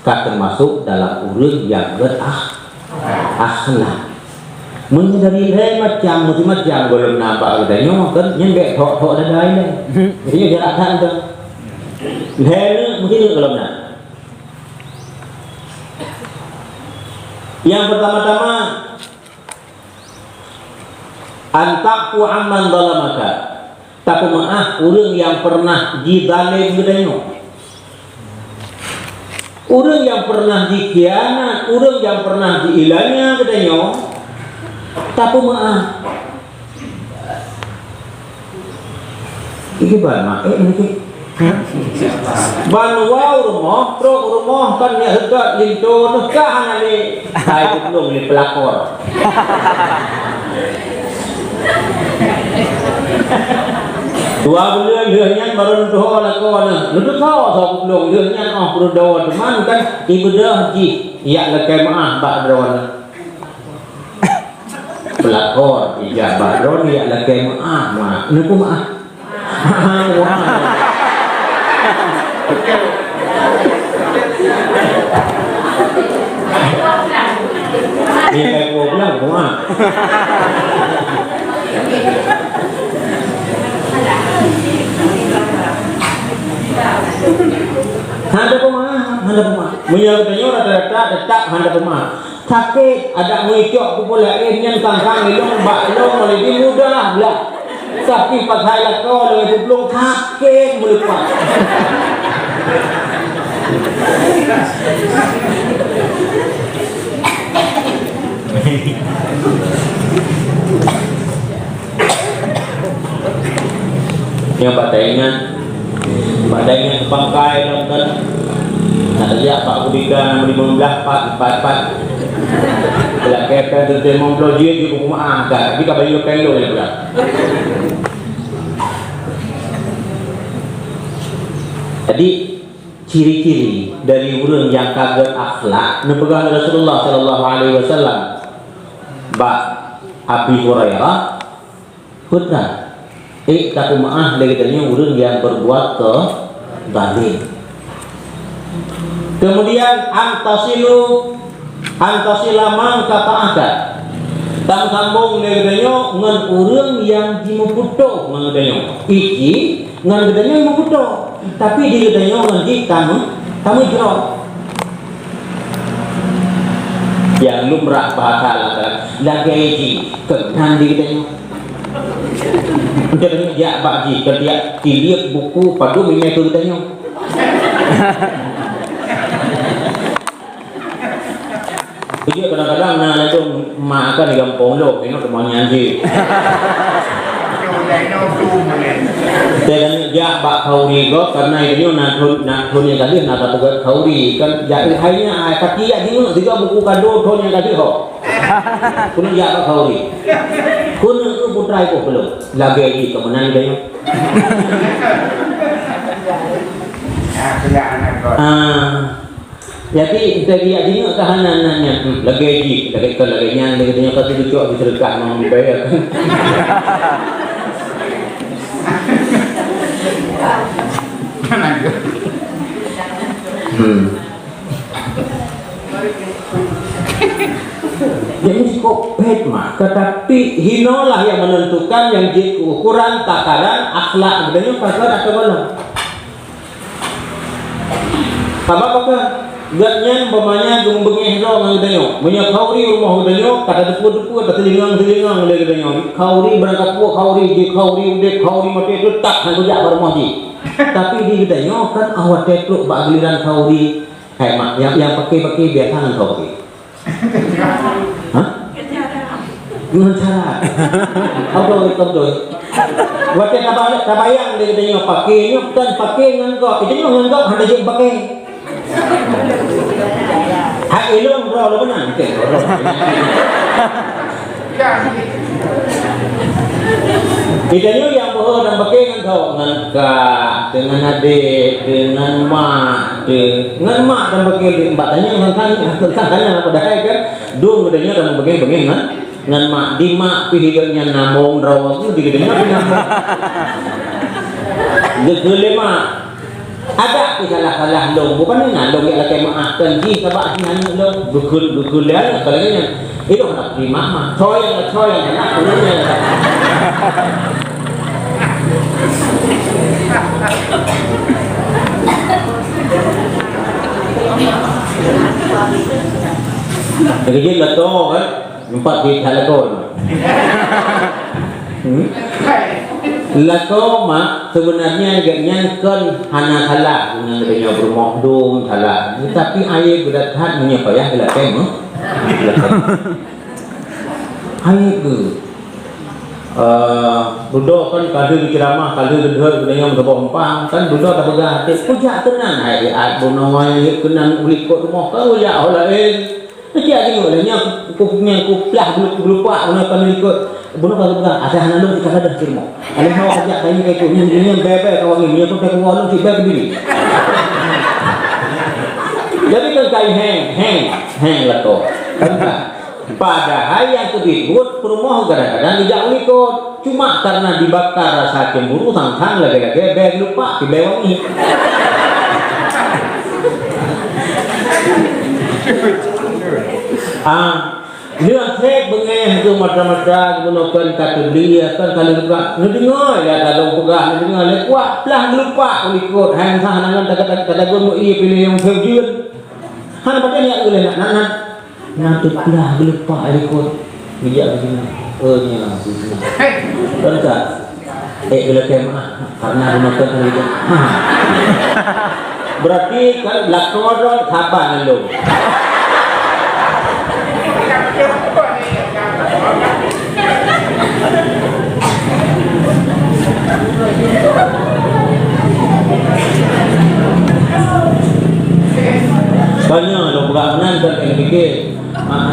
ka teumasok dalam ureuëng nyang gét ah-, akhlak. Meunyoe dari lhée macam, macam-macam gohlom na bak geutanyoe, kan nyan bék thok-thok dada ilée. Jadi nyoe jarak that tu. Lhée neuk meusineuk gohlom na. Nyang pertama-tama, an ta'fu amman zalamaka. Tapeumeuáh ureuëng nyang peureunah jizalém geutanyoe. Ureuëng nyang peureunah jikhianat, ureuëng nyang peureunah jiilanya geutanyoe, tapeumeuáh. Iban mak, eh, niki. Ban woe u rumoh, trok u rumoh, kan nyak seutôt linto, neuh ka hana lé. Hai, geuplueng lé peulakor. Dua buleuen lheueh nyan barô neutuho lakoe nyan. Neutuho soe geuplueng lheueh nyan, oh, peurudoe teuma kan ibeudôh jih, jak lakée meuáh bak droeneuh. Peulakor, ijak bak droeneuh, jak lakée meuáh, mak. Neupeumeuáh. Ni kai dua bulan, buat. Hana peumeuáh, hana peumeuáh. Meunyoe geutanyoe rata-rata teutap hana peumeuáh. Sakét, adak meuicok peupuléh, eh, nyan sang-sang ilong bak ilong, mulai di muda lah. Tapi pas hai lakoe lagée peubloe, sakét meuleupah. Nyang bak taingat, Padahai nyang teupangkai lom kan. Nah, tajak Pak Budika nama lima belas, Pak, empat, Pak. Kelak kepeng tu limong puluh jih, jih buku maaf, kan. Tapi ka bayu peng dulu, ya, pula. Jadi, ciri-ciri dari ureuëng nyang ka gét akhlak, neupeugah Rasulullah sallallahu alaihi wasallam bak Abi Hurairah, "Peue treuk, ék tapeumeuáh lé geutanyoe ureuëng nyang berbuat keuzalim." Kemudian, "Antasilu, antasila man qata'aka." Tameusambong lé geutanyoe ngon ureuëng nyang jimeuputôh ngon geutanyoe. Ici ngon geutanyoe meuputôh, tapi di geutanyoe ngon jih tameu-, tameujroh. Nyang lumrah bahasa lagée, lagée jih keunan di geutanyoe. Untuk jak bak jih, keu tiep buku padum imé keu geutanyoe. Jadi kadang-kadang na ladom mak akan di gampông lom, ingat teuma nyan jih. Saya kan jak bak khauri gob, karena itu na thon, na thon nyang tadi na ka peugöt khauri. Kan jak hai nya, ai kaki jak jingeuek juga buku kado thon nyang tadi ho. Keuneuk jak bak khauri. Keuneuk tu putra iboh belum. Lagée jih keumeunang dia. Ah. Jadi, teubiet jingeuek ka hana nan nyan. Hmm, lagée jih, lagée kon lagée nyan, lagée nyan ka teucok di seudeukah ngon bée. Hmm. Jadi cukup baik mah, tetapi hinoe lah yang menentukan, yang jadi ukuran takaran akhlak geutanyoe ka gét atau belum. Sabab apa? Gobnyan umpamanya geumeubengeh droe ngon geutanyoe. Meunyoe khauri rumoh geutanyoe, ka tateupeue-teupeue, tateulingang-teulingang lé geutanyoe. Khauri barangkapeue, khauri jih, khauri udeb, khauri maté, teutap hana geujak bak rumoh jih. Tapi di geutanyoe kan awai trok bak giliran khauri. Hai mak, nyang, nyang paké-paké biasa ngon khauri. Hah? Ngon syarat. Beutôi, beutôi. Watée taba-, tabayang lé geutanyoe paké nyoe, kon paké ngon gob. Geutanyoe ngon gob hana jeuet paké. Hai ilong droe lom meunan, oke. Geutanyoe nyang beuhe dan paké ngon gob, ngon kak, deungon adek, deungon mak, de-, ngon mak dan paké lé, bak tanyoe ngon kak, ngon kak hana, padahai kan Dum geutanyoe tamong beungéh-beungéh ngon, ngon mak. Di mak pih hidup nyan namong droe tu di geutanyoe pih namong. Geukheun lé mak. Adak pih salah-salah lôn. Bukan na lôn jak lakée meuáh kon jih sabab jih aneuk lôn. Geukheun, geukheun lé aneuk ka lagée nyan. Ilôn hana teurimong mak. Soe nyang, soe nyang hana, ulôn nyang. Lagée jih lakoe kan. Empat di lakoe. Hmm? Lakoe mak, sebenarnya gobnyan kon hana salah, guna geutanyoe peurumoh dum salah. Tetapi aib geuh that meunyoe payah geulakée meuh. Aib geuh. Eh, dudoe kan ka lheueh geuceuramah, ka lheueh geudeuhot geutanyoe meusaboh umpang, kan dudoe tapeugah até, "Kujak keunan hai aib bunoe, keunan u likot rumoh ka kujak ho laén." Keuciak jingeuek lé nyan, ku, nyan kuplah bulu-, bulupak bunoe kon likot. Bunoe ka geupeugah, "Asai hana lôn cit ka gadôh cit rumoh." Aléh nyoe ka jak kayém keu nyan, nyan bèe-bèe ka wangi, nyan pun ka kuwoe lôn cit bèe keudiri. Jadi kan kai héng, héng, héng lakoe. Kan ka. Padahai nyang keubiet buet peurumoh kadang-kadang geujak u likot. Cuma karena dibakar rasa cemburu, sang-sang lagèe-lagèe bèe geulupak, sibèe wangi. Ah, lheueh trép beungèh keu mata-mata geunoe kon ka teubri, kon ka lheueh ka neudeungoe lé ata lôn peugah, neudeungoe lé kuak plah geulupak u likot, hai meusaha nangon tadagon meu ié piléh nyang feujeuen. Hana patéh jak keu lé nak, nak, nak. Nyan teuplah geulupak i likot. Geujak keu sinan. Oh, nyan, keu sinan. Kon ka. Eh, geulakèe meu'ah. Karena geunoe kon keu likot. Ha. Berarti kan lakoe droe saban lôn.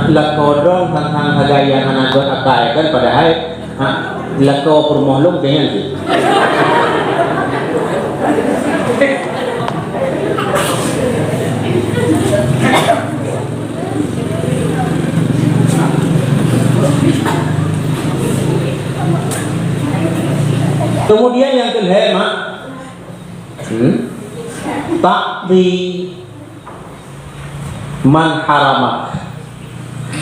Lakoe droe sang-sang sagai nyang hana gét akai kan, padahai, ha, lakoe peurumoh lôn keu nyan cit. Kemudian nyang keu lhèe, mak, hmm? Ta'ti man haramak.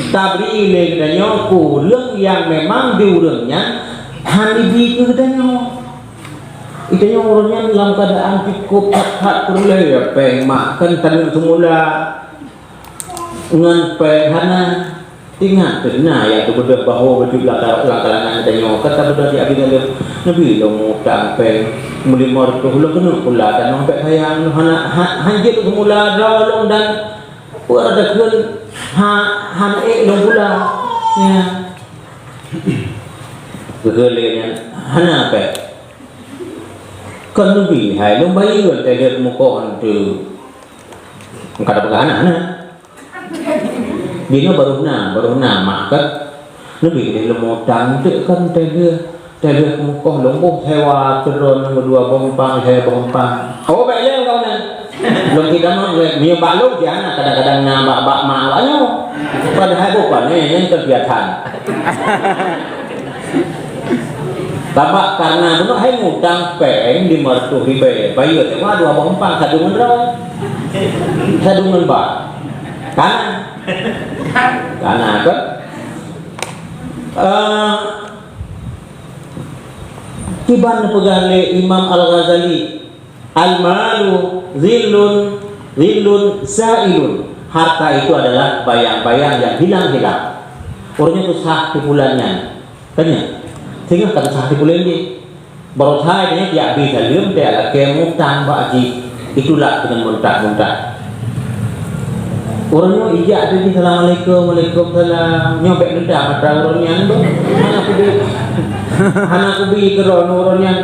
Tabri lé geutanyoe keu ureueng nyang memang di ureueng nyan hana ibi keu geutanyoe. Geutanyoe ureueng nyan lam keuadaan cukup that-that peureulèe, ya, péng mak kan taneuk seumula ngon péng hana. Ingat, na nyang teupeudeuh bahwa beutôi lam, lam kalangan geutanyoe, kan tapeudeuh di Abi Thalib, Nabi lôn mutang péng meulimong reutôh lôn keuneuk pula tanoh bèk sayang, hana, ha-, hanjeuet seumula droe lôn dan Peue rata kheun ha, hana ék lôn pula. Ya. Keuheueh lé nyan hana péng. Kon neubi hai lôn bayeue teuh lheueh mukoh teuh. Engka tapeugah hana, hana. Binoe barô na, barô na mak kan. Neubi lé lôn mutang teuh kan teuh lheueh. Teuh lheueh mukoh lôn boh sewa keu droeneuh dua boh empang, lhèe boh empang. Oh, bèk lé kawan nyan. Lôn pih tamong lé, meunyoe bak lôn jih hana, kadang-kadang na bak, bak mak awak nyoe. Padahai bukan, eh, nyan kegiatan. Sabab karena bunoe hai mutang péng lima ratus ribèe, bayeue sewa dua boh empang, sadum ngon droe. Sadum ngon bak. Kana. Kana kan? Eh, Kiban neupeugah lé Imam Al-Ghazali, "Al-malu zillun, zillun zailun." Harta itu adalah bayang-bayang yang hilang-hilang. Ureueng nyan susah tipu lé nyan. Kan nyan? Singoh ka susah tipu lé jih. Baroesa nyan tiak bi saleuem, tiak lakèe mutang bak jih. Itulah deungon meuntah-meuntah. Ureueng nyoe ijak teuh jih, "Assalamualaikum." "Waalaikumsalam." Nyoe bèk neuda mata ureueng nyan beuh. Hana kubi, hana kubi keu droeneuh ureueng nyan.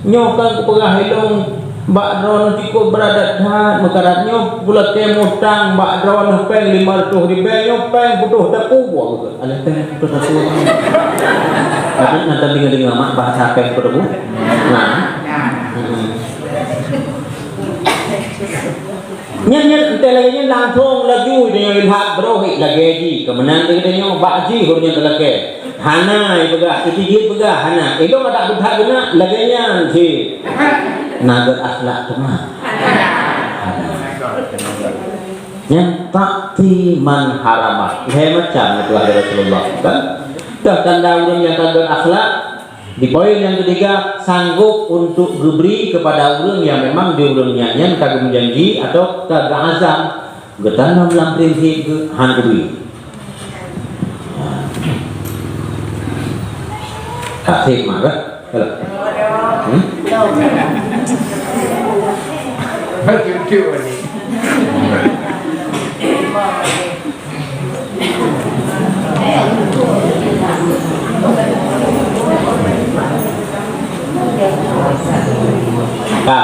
Nyoe kan kupeugah ilôn bak droeneuh cukôp brat that-that meukarat nyoe. Kulakèe mutang bak droeneuh péng lima ratus ribèe, nyoe péng putôh taku buang. Alah péng putôh taku. Tapi nanti dengar-dengar mak bahasa péng putôh taku. Nah. Hmm. Nyan, nyan, entah lagèe nyan langsung laju deungon ilham beurôh lagèe jih. Keumeunang lagèe nyoe bak jih ureueng nyang talakèe. Hana ipeugah, ijih peugah, hana. Ilôn adak beuthat geunak lagèe nyan cit. Na gét akhlak teuma. Hana. Nyan ta'ti man haramak. Lhèe macam neupeugah lé Rasulullah, kan? Dah tanda ureueng nyang ka gét akhlak, Di poin nyang keutiga, sanggob untuk geubri keupada ureueng nyang memang di ureueng nyan, nyan ka geumeujanji atawa ka geuazam, geutanom lam prinsip geuh, han geubri. Ka sép mah kah? Halo. Hmm? Ka,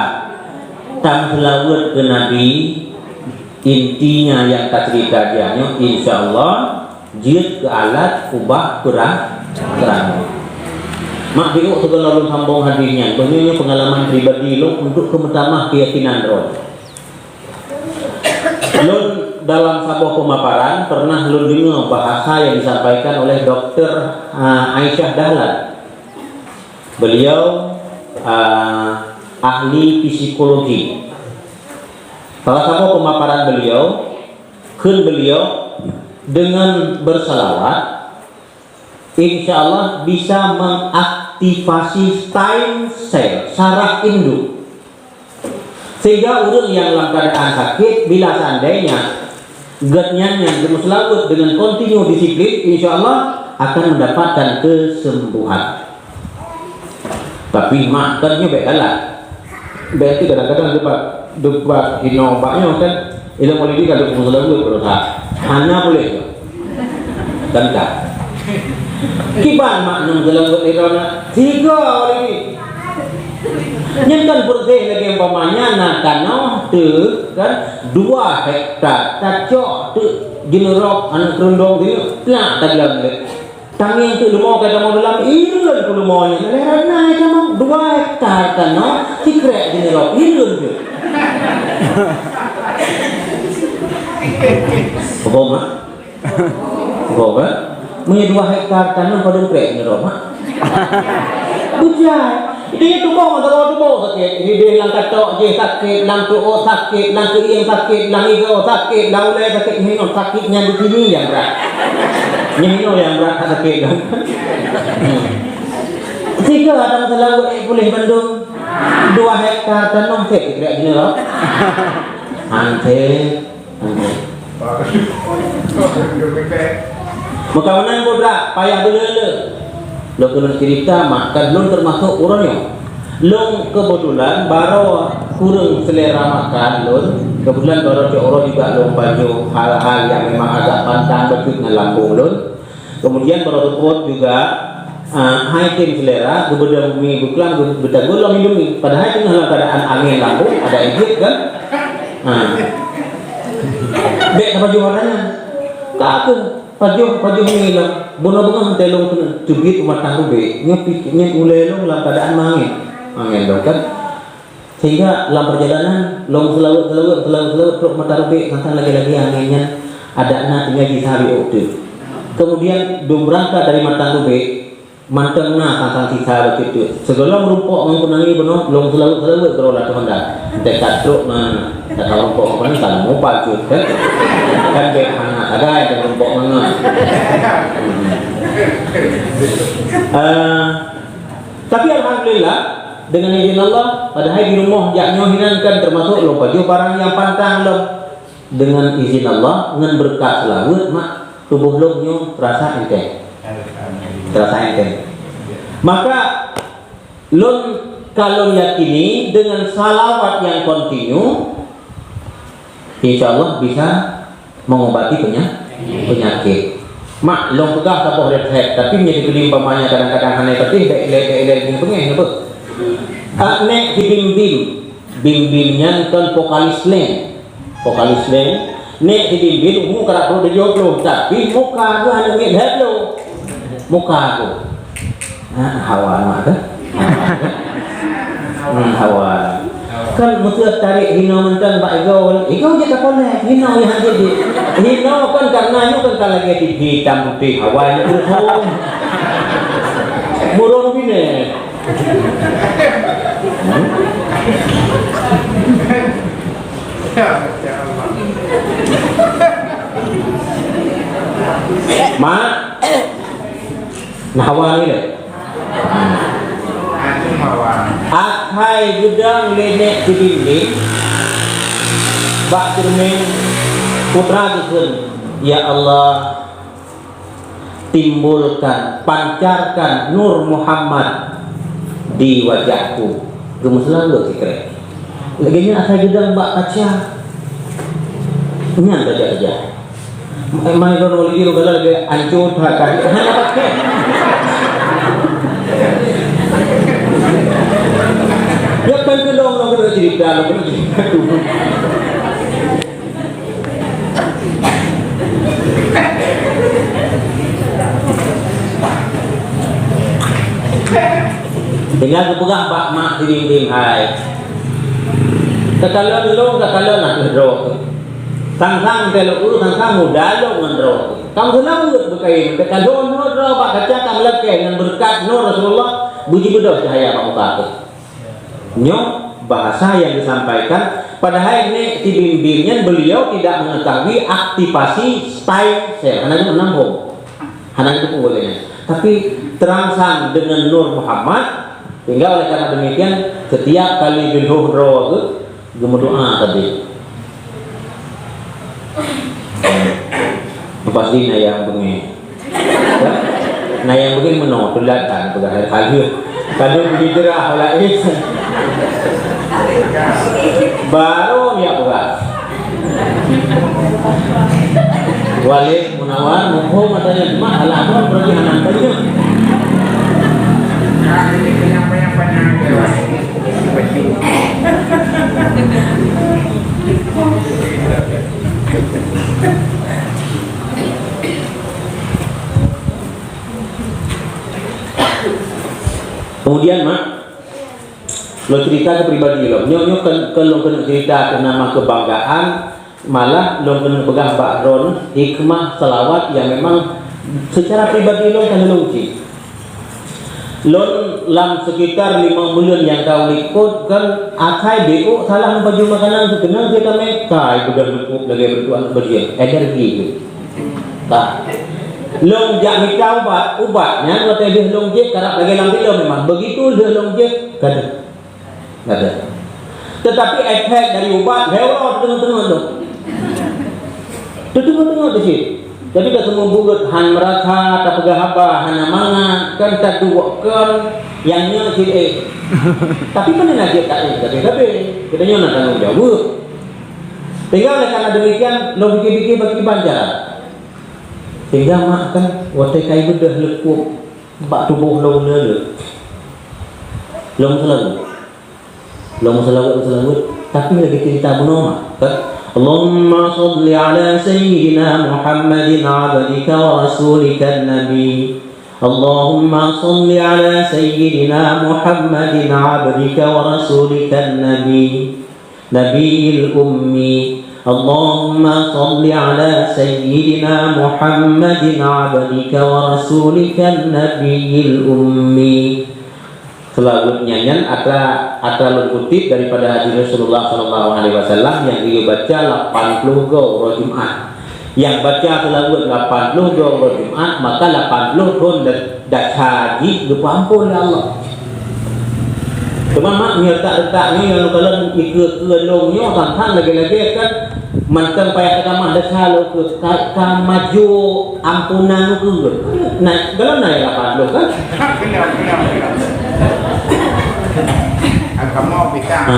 tameuseulaweuet keu Nabi, intinya nyang ka cerita jih nyoe, insya Allah, jeuet keu alat ubak peurang, peurang. Mak biôk sigoe lôn sambông hadis nyan, beungoh nyoe peungalaman pribadi lôn untuk keu meutamah keuyakinan droe. Lôn dalam saboh peumaparan pernah lôn deungoe bahasa yang disampaikan oleh Doktor, ah, Aisyah Dahlan. Beliau, ah, ahli psikologi. Salah saboh peumaparan beliau, kheun beliau, dengan bersalawat, insya Allah bisa mengaktifasi stem cell, saraf induk. Sehingga ureueng nyang lam keuadaan sakét, bila seandainya geuhnyan nyang geumeuseulaweuet dengan kontinu disiplin, insya Allah akan mendapatkan kesembuhan. Tapi mak kan nyoe bèk galak. Bèk tu kadang-kadang debat, debat hino bak nyoe kan. Ilôn Maulidi ka lheueh meuseulaweuet beureuha. Hana boleh. Teuntang. Kiban makna meuseulaweuet di droeneuh? Tiga Maulidi. Nyan kan peureuseh lagèe umpamanya na tanoh teuh kan dua hektar, tacok teuh Jinoe rot aneuk keureueng dong jinoe, plak taglam lé. Tangieng teuk leumo ka tamong dalam, ireuen keu leumo nyan. Lé rot na tamong dua hektar tanoh, sikrek jinoe rot, ireuen teuk. Boh, Mak? Boh, kan? Meunyoe dua hektar tanoh padum krek jinoe rot, Mak? Bujai. Di tuboh, masa tuboh sakét. Di deh lam katok jih sakét, lam tuot sakét, lam keuieng sakét, lam igoe sakét, lam ulèe sakét, nyoe sakét nyan di sini nyang brat. Nyoe nyang brat sakét. Hmm. Sigoe adam seulaweuet ék puléh bandum. Dua hektar tanoh sép dikreak jinoe rot. Hanté. Meukawinan putra payah beuleu-leu. Lôn keuneuk cerita makan lôn termasuk ureueng nyoe. Lôn kebetulan baroe kureueng selera makan lôn, kebetulan baroe cok uroe juga lôn pajoh hal-hal yang memang agak pantang bacut ngon lambung lôn. Kemudian baroe seupôt juga, ah, hai tem selera, geubeudôh mi beuklam, geu-, geutaguen lom indomie. Padahai teungoh lam keadaan angén lambung, ada ijét kan? Ah. Bèk tapajoh warna nyan. Ka kheueh, pajoh, pajoh mi lom. Bunoe beungoh teuh lôn keuneuk teubiet mata rubek. Nyoe pike-, nyoe ulèe lôn lam keadaan mangén. Mangén lôn kan? Sehingga lam perjalanan, lôn seulaweuet, seulaweuet, seulaweuet, seulaweuet, trok mata rubek, tantang lagèe-lagèe angén nyan, adak na tinggai sisa biôk teuk. Kemudian, dum beurangkat dari mata rubek, mantong na tantang sisa biôk teuk. Sigohlom rumpok ngon kunangi bunoe, lôn seulaweuet, seulaweuet, keudroe lakoe honda. Teuka trok na, tantang rumpok ngon kunangi, kan mupal cut, kan? Kan bèk hana sagai, tantang rumpok ngon. Eh, Tapi alhamdulillah, dengan izin Allah, padahai di rumoh jak nyoe hinan kan termasuk lôn pajoh barang nyang pantang lom. Dengan izin Allah, ngon beureukat seulaweuet, mak, tuboh lôn nyoe terasa enteng. Terasa enteng. Maka, lôn ka lôn yakini dengan salawat yang kontinu, insya Allah bisa mengobati penya-, penyakit. Mak, lôn peugah saboh resep, tapi meunyoe dibri umpamanya kadang-kadang hana patéh, bèk ilèe, bèk ilèe beungèh-beungèh, napa? Ah, nèk si Bim-Bim. Bim-Bim nyan kon vokalis Slank. Vokalis Slank. Nèk si Bim-Bim umu ka rot ploh tujoh ploh, tapi muka geuh hana miet lhèe ploh. Muka geuh. Ha, hawa mak tu. Hmm, hawa. Kan meuteuk tarék hinoe mantong bak igoe. Igoe jeuet takolék, hinoe nyang jeuet. Hinoe kan karena nyoe kan ka lagèe T V hitam putih, hawa nyoe keureutong. Burung binèh. Hmm? Mak, nah, hawa ni lé. Akhai geudong lé nèk si Bim-Bim bak ceureumen, putra geukheun, "Ya Allah, timbulkan, pancarkan Nur Muhammad di wajahku." Geumeuseulaweuet sikrek. Lagèe nyan asai geudong bak kaca. Nyan raja-raja. Mai, mai, lôn lôn lagèe ancô that kan. Hana pakai. Ya kan, keu lôn, lôn keuneuk cerita, lôn keuneuk cerita tu. Tinggai geupeugah bak mak si Bim-Bim, "Hai, takalon lôn, takalon ateueh droe. Sang-sang teuh lôn ureueng, sang-sang muda lôn ngon droe. Kamoe seulaweuet beukayém, takalon droe bak kaca ka meulakèe ngon beureukat Nur Rasulullah, beujibeudôh cahya bak muka teuh." Nyoe bahasa yang disampaikan, padahai nèk si Bim-Bim nyan beliau tidak mengetahui aktivasi stem cell. Hana geunam hom. Hana geuteupeue lé nyan. Tapi terangsang dengan Nur Muhammad, sehingga oleh karena demikian, setiap kali geulhôh droe geuh, geumeudoa tadi. Pasti na nyang beungèh. Na nyang beungèh meunoe, teulat that peugah hai kali. Kali hijrah laén. Baru dia peugah. Walid Munawar, muphom katanya, cuma alah pun berarti anak tanya. Kemudian, Mak, lôn cerita keu pribadi lôn. Nyoe, nyoe kon, kon lôn keuneuk cerita keu nama kebanggaan, malah lôn keuneuk peugah bak droeneuh hikmah selawat yang memang secara pribadi lôn ka lôn cit. Lôn lam sekitar lima buleuen nyang ka likot kan asai B O salah meupajoh makanan, keunan dia tamé kai beudôh leukup lagèe beuntuk aneuk bajèe, alergi tu. Tah. Lôn jak mita ubat, ubat nyan watèe deuh lôn jieb karab lagèe lam filem memang. Begitu deuh lôn jieb, ka deuh. Ka deuh. Tetapi efek dari ubat, lhèe uroe teuteungeut-teungeut tu. Teuteungeut-teungeut di situ. Jadi ka seumeubeuet, han meurasa, tapeugah haba, hana mangat, kan taduek, kan nyang nyoe cit éh. Tapi mana nak jeuet tak éh, tapi, tapi. Kita nyoe na tanggung jawab. Sehingga oleh karena demikian, lôn pikir-pikir bagaimana cara. Sehingga mak kan, watèe kai beudôh leukup bak tuboh lôn le. Lôn seulaweuet. Lôn seulaweuet, seulaweuet. Tapi lagi cerita bunoe mak. Kan? Allahumma salli ala sayyidina Muhammadin abdika wa rasulika nabi. Allahumma salli ala sayyidina Muhammadin abdika wa rasulika nabi. Nabiyil ummi. Allahumma salli ala sayyidina Muhammadin abdika wa rasulika nabiyil ummi. Seulaweuet nyan, nyan atra, atra lôn kutip daripada hadis Rasulullah sallallahu alaihi wasallam nyang geuyue baca lapan ploh goe uroe Jumat. Nyang baca seulaweuet lapan ploh dua uroe Jumat, maka lapan ploh thon da-, desya jih geupeuampon lé Allah. Teuma mak, nyoe tak-tak nyoe nyang lôn kalon ikeue-keue lôn nyoe, tan-tan lagèe-lagèe kan mantong payah teutamah desya lôn keu ka, ka majoh amponan keu. Nah, dalam na lapan ploh kan? Agama kita. Ha.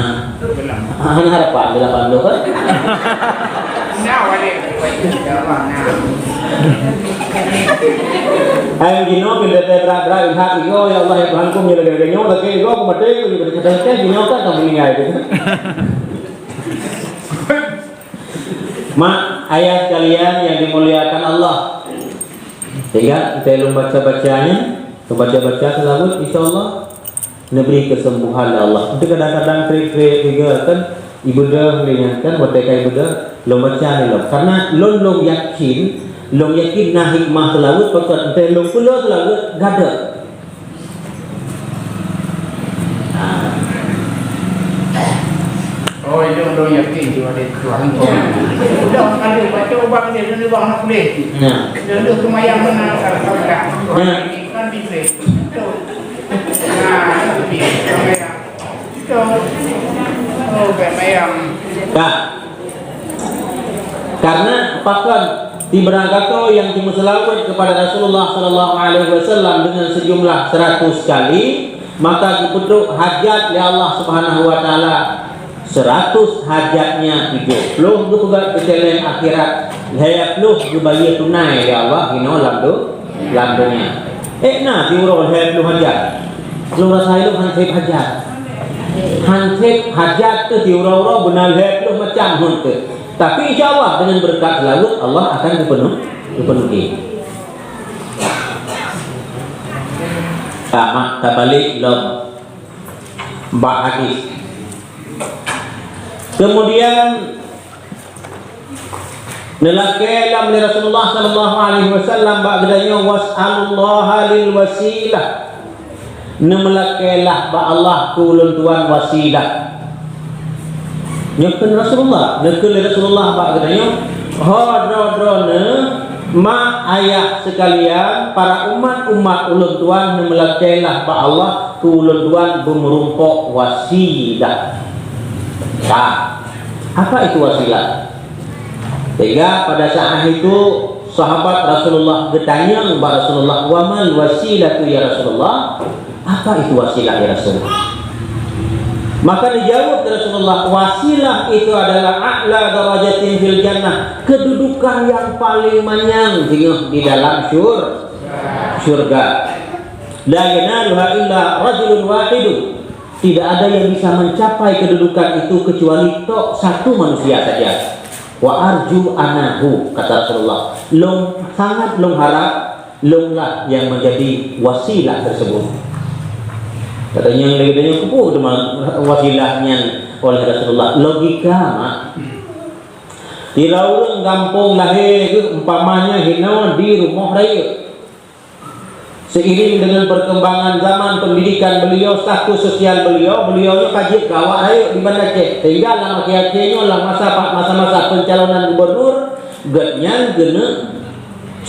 Hana harapan di lapan ploh kan? Nah, wali. Ya Allah, nah. Hai, gino, pindah teh berat-berat, lihat, gino, ya Allah, ya Tuhanku, menyerah-nyerah, gino, tapi gino, aku mati, aku juga dikatakan, gino, kan, kamu meninggal, gitu. Mak, ayah sekalian yang dimuliakan Allah. Sehingga kita lôn baca-bacanya, lôn baca-baca seulaweuet, insya Allah, neubri keuseumbôhan lé Allah. Tapi kadang-kadang trik-trik juga kan, ibadah lé nyan kan, watèe ka ibadah, lôn baca lé lôn. Karena lôn, lôn yakin, lôn yakin na hikmah seulaweuet, pakon entah lôn pula seulaweuet, gada. Oh, itu lôn yakin tu ada Tuhan. Dah ada baca ubat ni, dia bang nak boleh. Ya. Dia tu semayang mana kalau tak. Ya. Kan bisa. Nah, itu dia. Itu. Oh, kayak mayam. Ka. Karena pakon, tiberang gato nyang jimeuseulaweuet kepada Rasulullah sallallahu alaihi wasallam dengan sejumlah seratus kali, maka geupeutrok hajat lé Allah Subhanahu wa Taala seratus hajatnya, tujoh ploh geupeugah keuceuleng akhirat, lhèe ploh geubayeue tunai lé Allah inoe lam do-, lam donya. Ék na siuroe lhèe ploh hajat. Lôn rasa ilôn han sép hajat. Han sép hajat teuh siuroe-uroe beuna lhèe ploh macam hon teuh. Tapi insya Allah dengan berkat seulaweuet Allah akan geupeunuh, geupeuneuhi. Tamat tabalek lom bak hadis. Kemudian neulakée lom lé Rasulullah sallallahu alaihi wasallam bak geutanyoe, "Was'alullaha lil wasilah." Neumeulakée lah bak Allah keu ulôn tuan wasilah. Nyoe kheun Rasulullah, neukheun lé Rasulullah bak geutanyoe, "Ho droe-droeneuh, mak ayah sekalian, para umat-umat ulôn tuan, neumeulakée lah bak Allah keu ulôn tuan beumeurumpok wasilah." Ka. Apa itu wasilah? Sehingga pada saat itu sahabat Rasulullah geutanyong bak Rasulullah, "Wa mal wasilatu ya Rasulullah? Apa itu wasilah ya Rasulullah?" Maka dijawab oleh Rasulullah, "Wasilah itu adalah a'la darajatin fil jannah, kedudukan yang paling manyang singoh di dalam syur-, syurga. La yanaluha illa rajulun wahidun." Tidak ada yang bisa mencapai kedudukan itu kecuali tok satu manusia saja. "Wa arju anahu," kata Rasulullah. Lôn sangat lôn harap lôn lah yang menjadi wasilah tersebut. Katanya lagi katanya, "Keupeue teuma wasilah nyan oleh Rasulullah?" Logika, mak. Sira ureueng gampông lahé geuh umpamanya hinoe di rumoh rayeuk. Seiring dengan perkembangan zaman, pendidikan beliau, status sosial beliau, beliau nyoe ka jeuet keu awak rayeuk di Banda Aceh. Sehingga lam akhé-akhé nyoe, lam masa, masa-masa pencalonan gubernur, gobnyan keuneuk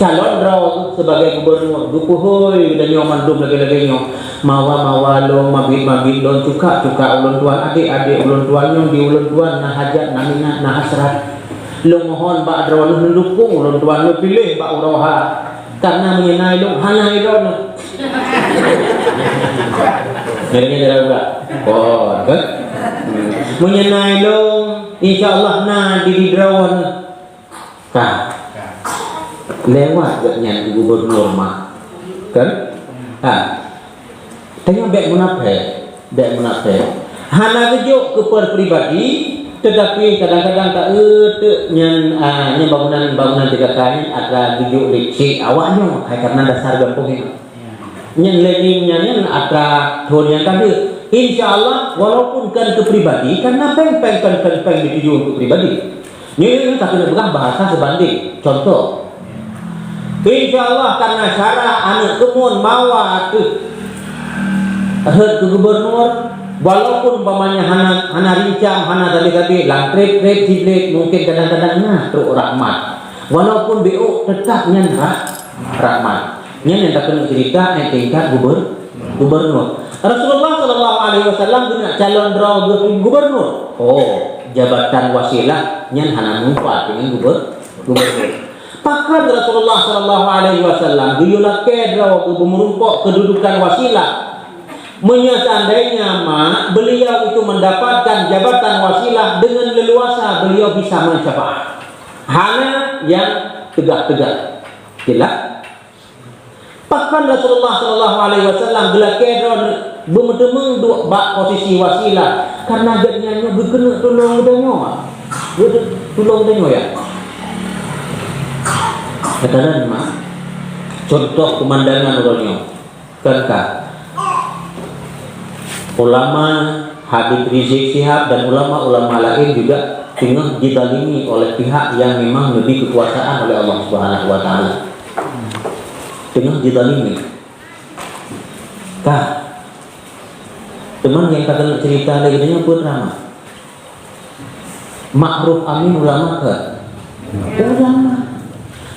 calon droe sebagai gubernur. Geupeuhôi geutanyoe mandum lagée-lagée nyoe. Mawa-mawa lôn, mabit-mabit lôn, cukak-cukak ulôn tuan, adék-adék ulôn tuan, nyang di ulôn tuan na hajat, na minat, na hasrat. Lôn mohon bak droeneuh neudukong ulôn tuan, neupiléh bak uroe ha. Karena meunyoe na ilôn, hana ilôn. Jadinya jalan buka. Oh, kan? Meunyoe na ilôn, insya Allah na di, di droeneuh. Ka. Lewat gobnyan gubernur, mak. Kan? Ha. Tanyoe bék munafék, bék munafék. Hana geujok keu per pribadi, tetapi kadang-kadang ka euteuk nyan, ah, nyan bangunan, bangunan T K K nyan atra geujok lé cék awak nyoe, hai karena dasar gampông nyoe. Nyan lé ning nyan, nyan atra thon nyang ka deuek. Insya Allah, walaupun kan keu pribadi, karena péng, péng, péng, péng, péng dituju untuk pribadi. Nyoe ka keuneuk peugah bahasa sebanding. Contoh, insya Allah, karena syara aneuk keumuen mawa teuh rhot keu gubernur, walaupun umpamanya hana, hana rincang, hana sabe-sabe, lam treb-treb siblek, mungkin kadang-kadang na trok rahmat. Walaupun B O, tetap nyan rah-, rahmat. Nyan nyang takeuneuk cerita, eh, tingkat guber-, gubernur. Rasulullah sallallahu alaihi wasallam geuneuk calon droe geu-, gubernur. Oh, jabatan wasilah nyan hana manfaat deungon guber-, gubernur. Pakon Rasulullah sallallahu alaihi wasallam geuyue lakée droe geubeumeurumpok keududukan wasilah? Meunyoe seandainya mak beliau itu mendapatkan jabatan wasilah, dengan leluasa beliau bisa mensyafaat. Hana nyang teugah-teugah. Jelas? Pakon Rasulullah sallallahu alaihi wasallam geulakée droe beumeuteumé duek bak posisi wasilah, karena gobnyan nyoe geukeuneuk tulông geutanyoe, mak. Geukeuneuk tulông geutanyoe, ya. Katakan, mak, contoh pemandangan uroe nyoe. Kan ka. Ulama Habib Rizik Syihab dan ulama-ulama lain juga teungoh jizalimi oleh pihak yang memang neubri kekuasaan oleh Allah Subhanahu wa Taala. Teungoh jizalimi. Ka. Teuma nyang ka keuneuk cerita lé geutanyoe peue teuma? Ma'ruf Amin ulama ke? Ulama.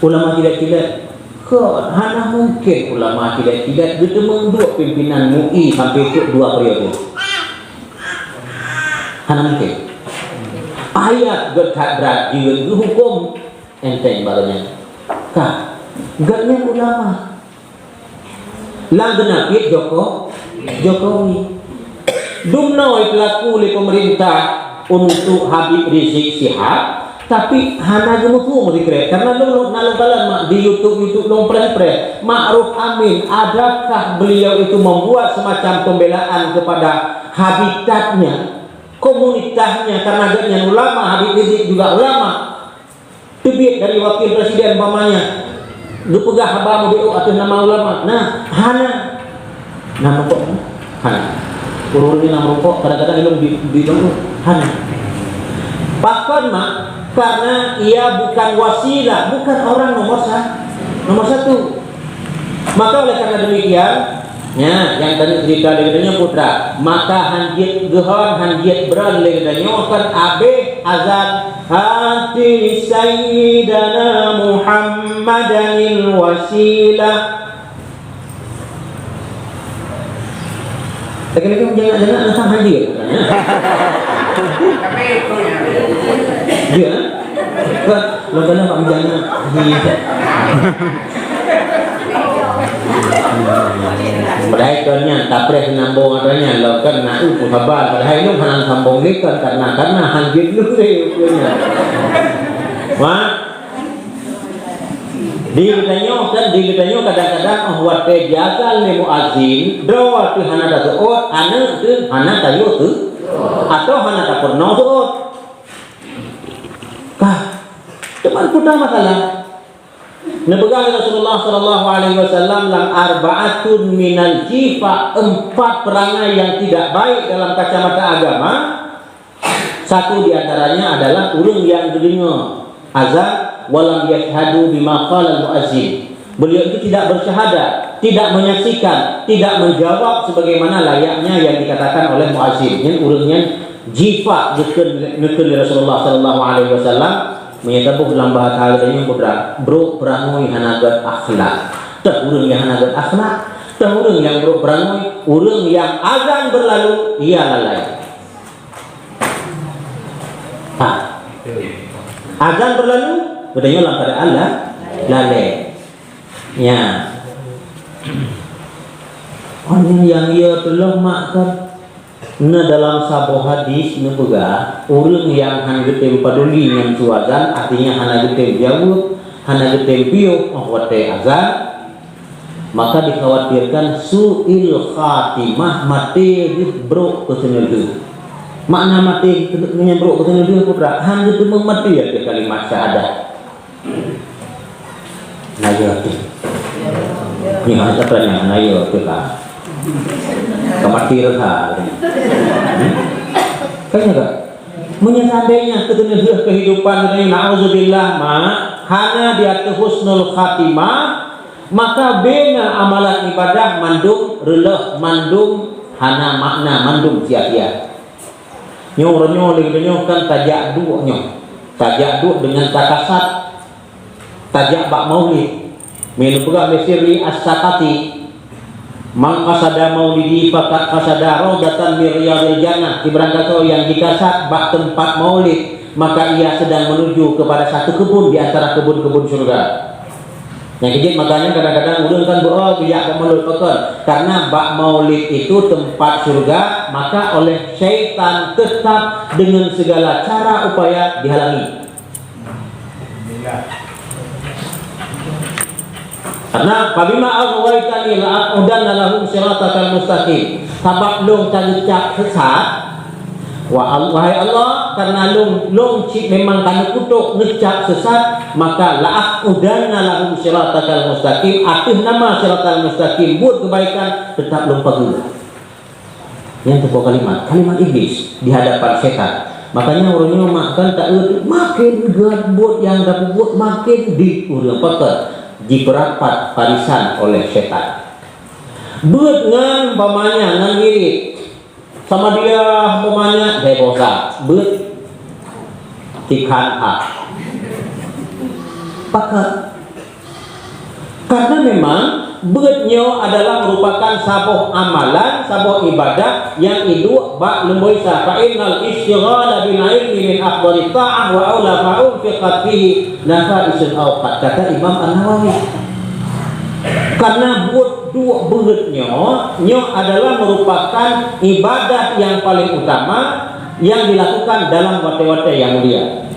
Ulama cilet-cilet. Ke, hana mungkin ulama cilet-cilet geuteumeung duek pimpinan M U I sampai keu dua periode. Hana mungkin. Ayat geuh that brat jeuet geuhuköm enteng baroe nyan. Ka, gobnyan ulama. Lam geunap pih Joko-, Jokowi. Dumnoe teulaku lé pemerintah untuk Habib Rizik Syihab, tapi hana geumeuphom sikrek. Karena lôn, lôn na lôn kalon mak di YouTube, YouTube lôn preh-preh. Ma'ruf Amin, adakah beliau itu membuat semacam pembelaan kepada habitatnya, komunitasnya, karena gobnyan ulama, Habib Rizik juga ulama? Teubiet dari wakil presiden umpamanya, geupeugah haba meubiôh ateueh nama ulama. Nah, hana. Nah, meurumpok, hana. Ureuëng-ureuëng nyang meurumpok, kadang-kadang ilong di, di dalam, hana. Pakon mak, karena ia bukan wasilah, bukan orang nomor sa-, nomor satu. Maka oleh karena demikian, nya, nyang tadi cerita dari katanya putra, maka hanjit geuhon, hanjit bron lé katanya kan abéh azan, "Ati Sayyidana Muhammadanil wasilah." Lagi-lagi meujangak-jangak, rasa hadir. Ya? Wah, lagak-lagak meujangak. Padahai kon nyan, tapreh sinambong atra nyan, lom kon na u peusaban. Padahai nyoe hana sambong lé kon, karena, karena hadir dulu deh, rupanya. Wah, Di geutanyoe kan, di geutanyoe kadang-kadang, oh, watée jiazan lé muazin, droe teuh hana taseuôt, aneuëk teuh hana tayue teuh, atau hana tapeurunoe seuôt. Kah, teuma peue masalah? Neupeugah lé Rasulullah sallallahu alaihi wasallam lam arba'atun minal jifa, empat perangai yang tidak baik dalam kacamata agama. Satu di antaranya adalah ureuëng yang geudeungoe azan, walam yashhadu bima qala al-muazzin. Beliau itu tidak bersyahadat, tidak menyaksikan, tidak menjawab sebagaimana layaknya yang dikatakan oleh muazzin. Nyan ureuëng nyan jifa geukheun, geukheun lé Rasulullah sallallahu alaihi wasallam. Meunyoe taboh lam bahasa geutanyoe, brok peurangui hana gét akhlak. Teuh ureuëng nyang hana gét akhlak, teuh ureuëng nyang brok peurangui, ureuëng nyang azan berlalu, ia lalai. Ha. Azan berlalu, geutanyoe lam keadaan la-, lalai. Ya. Orang yang ia telah makan. Na dalam saboh hadis neupeugah, ureuëng nyang hana geutem paduli ngon su azan, artinya hana geutem jaweueb, hana geutem piôh óh watée azan, maka dikhawatirkan su'il khatimah, maté jih brok keu seuneulheueh. Makna maté nyan brok keu seuneulheueh peue brat, hana geutem maté ateueh kalimat syahadat. Naya tu. Ni hanya tanya naya tu lah. Kematian ha. Kan ya tak? Meunyoe seandainya keuneulheueh kehidupan ni, na'udzubillah, ma, hana di ateueh husnul khatimah, maka bina amalan ibadah mandum reuloh, mandum hana makna, mandum sia-sia. Nyoe uroe nyoe lé geutanyoe nyoe kan tajak duek nyoe. Tajak duek deungon takasat. Tajak bak maulid. Meunyoe peugah lé Sirri As-Saqati, "Man qasada maulidi faqad qasada raudatan min riyadil jannah." Di barang gasoe nyang jikasat bak teumpat maulid, maka ia sedang menuju kepada satu kebun di antara kebun-kebun syurga. Nyang keujeuet makanya kadang-kadang ureuëng kan beu-o geujak bak maulid pakon. Karena bak maulid itu tempat syurga, maka oleh syaitan tetap dengan segala cara upaya dihalangi. Karena, "Fabima aghwaitani la aqudanna lahum siratakal mustaqim." Sabab lôn ka geucap sesat, Wa-, wahai Allah, karena lôn, lôn cit memang ka neukutok neucap sesat, maka la aqudanna lahum siratakal mustaqim, ateueh nama siratal mustaqim, buet keubaikan, teutap lôn pageue. Nyan teupeue kalimat, kalimat Iblis di hadapan setan. Makanya ureuëng nyoe mak kan taeu, maken gét buet nyang tapeubuet, maken di ureuëng pakon jipeurapat barisan oleh setan. Beuet ngon umpamanya ngon wirid. Sama dia umpamanya dai bosa, beuet tikhan ha. Pakon? Karena memang beuet nyoe adalah merupakan saboh amalan, saboh ibadat nyang iduek bak lumboi sa. Fa innal istighala bil ilmi min afdhalit ta'ah wa aula ma unfiqat fihi nafaisul awqat, kata Imam An-Nawawi. Karena buet duek beuet nyoe, nyoe adalah merupakan ibadat yang paling utama yang dilakukan dalam watée-watée yang mulia.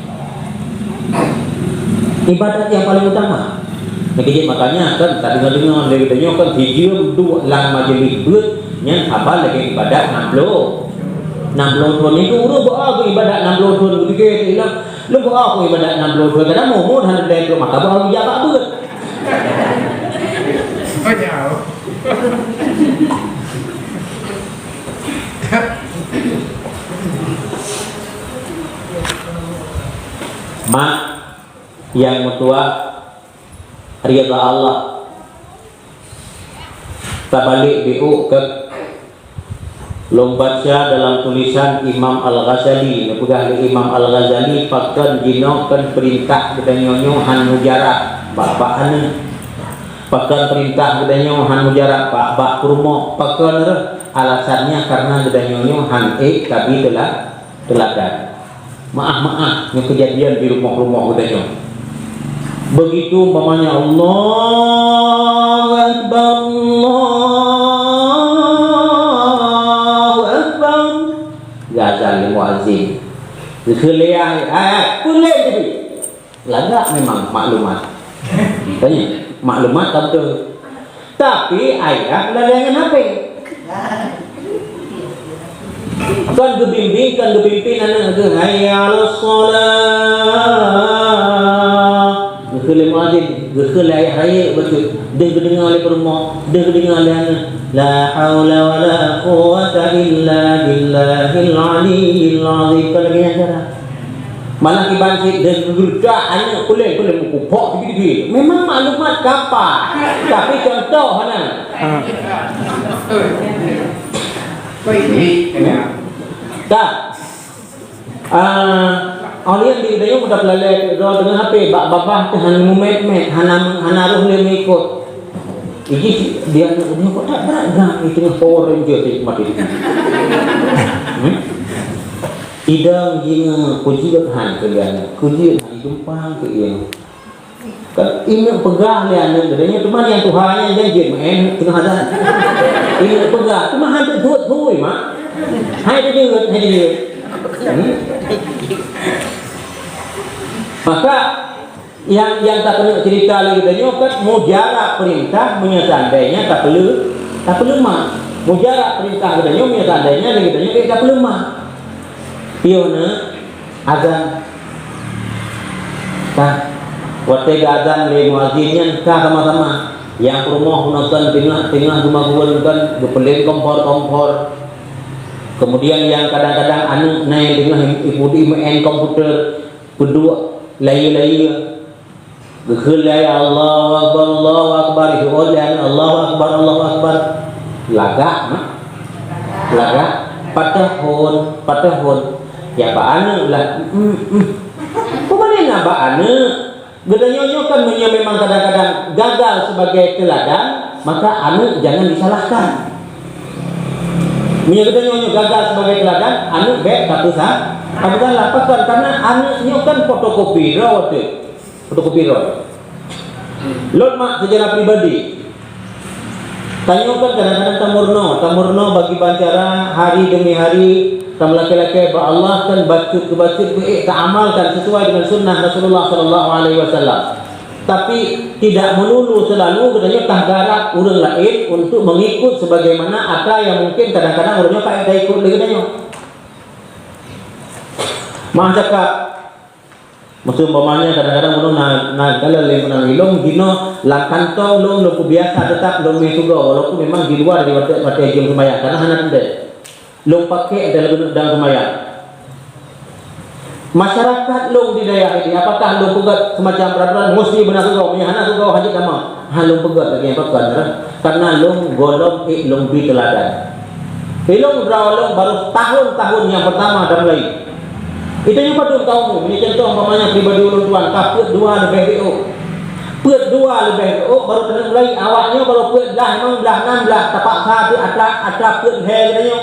Ibadat yang paling utama. Nah, jadi makanya kan tak dengar-dengar dari tanya kan hijau duek lam majlis beuet nyan haba lagi ibadat enam puluh. Enam puluh thon itu ureuëng beu ibadat enam puluh thon begitu hilang. Lôn beu ibadat enam puluh thon kadang umur hana lé maka beu jaga beuet. Banyak. Mak nyang meutuah ridha Allah. Tabalek di ukeue. Lôn baca dalam tulisan Imam Al-Ghazali, neupeugah lé Imam Al-Ghazali, pakon jinoe kon peurintah geutanyoe nyoe han mujarab bak-bak aneuk. Pakon peurintah geutanyoe han mujarab bak-bak peurumoh. Pakon reuh? Alasannya karena geutanyoe nyoe han ék tabi teula-, teuladan. Maah-maah nyang keujadian di rumoh-rumoh geutanyoe. Begitu umpamanya Allahu Akbar, Allahu Akbar. Geuazan lé muazzin. Geukheun lé ayah, "Hai, hai, peue lé tadi?" Lagak memang maklumat. Tanya, maklumat ka beutôi. Tapi ayah lalée ngon H P. Kon geubimbing, kon geupimpin aneuk geuh, "Hayya 'alas shalah." Geukheun lé muazzin, Keu lé ayah rayeuk bacut, deuh geudeungoe lé peurumoh, deuh geudeungoe lé aneuk. La haula wala quwwata illa billahil aliyyil azim. Kon lagèe nyan cara. Malah kiban cit deuh geugeutak aneuk kuleng-kuleng mukupok dikit-dikit. Memang maklumat kapa, tapi contoh hana. Ha. Dah. Ah, awak nyan di geutanyoe meudah peulalé droe deungon H P bak babah teuh hana mumet-met, hana, hana roh lé meuikot. Iji dia aneuk nyoe kok that brat gam di teungoh Power Ranger teuh mati. Hmm? Idang jingoe kujeuet han keu dia aneuk, kujeuet han jumpang keu ié. Kan ingat peugah lé aneuk geutanyoe, teuma nyang tuha nyan janji meu'en teungoh azan. Ingat peugah, teuma han teuduek thui, mak. Hai teuduek, hai teuduek. Hmm? Maka nyang, nyang takeuneuk ceurita lé geutanyoe kan mujarab peurintah meunyoe seandainya tapeuleu-, tapeuleumah. Mujarab peurintah geutanyoe meunyoe seandainya lé geutanyoe tapeuleumah. Piôh na azan. Ka. Watèe geuazan lé muazin nyan ka sama-sama. Nyang peurumoh nonton teungoh-teungoh geumagun kan geupeulén kompor-kompor. Kemudian nyang kadang-kadang aneuk na nyang teungoh ipudi meu'en komputer, peuduek layeue-layeue. Geukheun lé ayah, "Allahu Akbar, Allahu Akbar." Jeuet lé aneuk, "Allahu Akbar, Allahu Akbar." Lagak, nah. Lagak. Patah hon, patah hon. Ya, bak aneuk lah. Mm, mm. Peue meunan na bak aneuk? Geutanyoe nyoe kan meunyoe memang kadang-kadang gagal sebagai teuladan, maka aneuk jangan disalahkan. Meunyoe geutanyoe nyoe gagal sebagai teuladan, aneuk bèk tapeusa-, tapeusalah. Pakon? Karena aneuk nyoe kan fotokopi droe teuh. Fotokopi droe. Lôn mak seujarah pribadi. Tanyoe kan kadang-kadang tameurunoe, tameurunoe bagi bancara hari demi hari, tameulakèe-lakèe bak Allah kan bacut keu bacut beuék taamalkan sesuai dengan sunnah Rasulullah sallallahu alaihi wasallam. Tapi tidak melulu selalu geutanyoe tagarap ureueng laén untuk mengikut sebagaimana atra yang mungkin kadang-kadang ureueng nyoe ka taikot lé geutanyoe. Meucakap, Maksud umpamanya kadang-kadang ulôn na, na kalon lé meunan ilôn jinoe lam kantong lôn, lôn kubiasa teutap lôn mé sigoe walaupun memang di luwa dari watèe, watèe jeuem seumayang karena hana teuntèe. Lôn pakék dan lôn dan seumayang. Masyarakat lôn di dayah ini apakah lôn peugöt semacam peraturan musti beuna sigoe, meunyo hana sigoe hana jeuet tamong? Hana lôn peugöt lagèe nyan pakon, karena lôn gohlom ék lôn bi teuladan. Ilôn droe lôn barô tahun-tahun nyang peurtama tamulai. Geutanyoe padum ka umu, meunyoe contoh umpamanya pribadi ulôn tuan ka peuet dua leubeh geuôk. Peuet dua leubeh geuôk barô taneuk mulai, awaknyoe barô peuet blah, limong blah, nam blah, tapaksa teuk atra, atra peuet lhèe geutanyoe.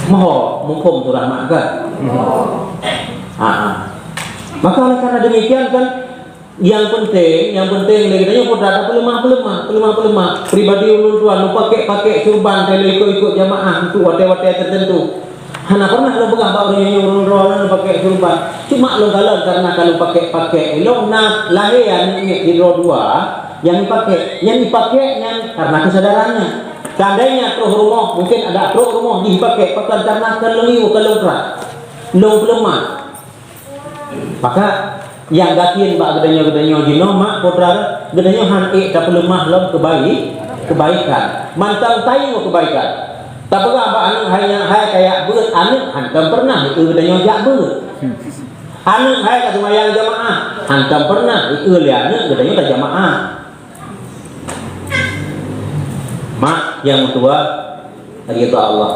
Moho, muphom tu rahmat kan? Ha, ha. Maka oleh karena demikian kan, Nyang peunteng, nyang peunteng lé geutanyoe peue that tapeuleumah-peuleumah, peuleumah-peuleumah. Pribadi ulôn tuan, lôn pakék-pakék surban teuh lé ikot-ikot jamaah untuk watèe-watèe teuteuntu. Hana pernah lôn peugah bak ureueng nyoe, ureueng droe lôn pakék surban. Cuma lôn kalon karena ka lôn pakék-pakék. Ilôn na lahé aneuk miet sidroe dua nyang ipakék. Nyang ipakék nyan karena kesadarannya. Seandainya troh rumoh, mungkin ada trok rumoh jih ipakék, pakon karena ka lôn yue, ka lôn krak. Lôn peuleumah. Maka, nyang gasien bak geutanyoe, geutanyoe jinoe mak putra, geutanyoe han ék tapeuleumah lom keubai-, keubaikan. Mantong tayue keubaikan. Tapeugah bak aneuk hai nyan hai ka jak beuet, aneuk hantom peureunah ikeu geutanyoe jak beuet. Aneuk hai ka seumayang jamaah, hantom peureunah ikeu lé aneuk geutanyoe tajamaah. Mak nyang meutuah, ridha Allah.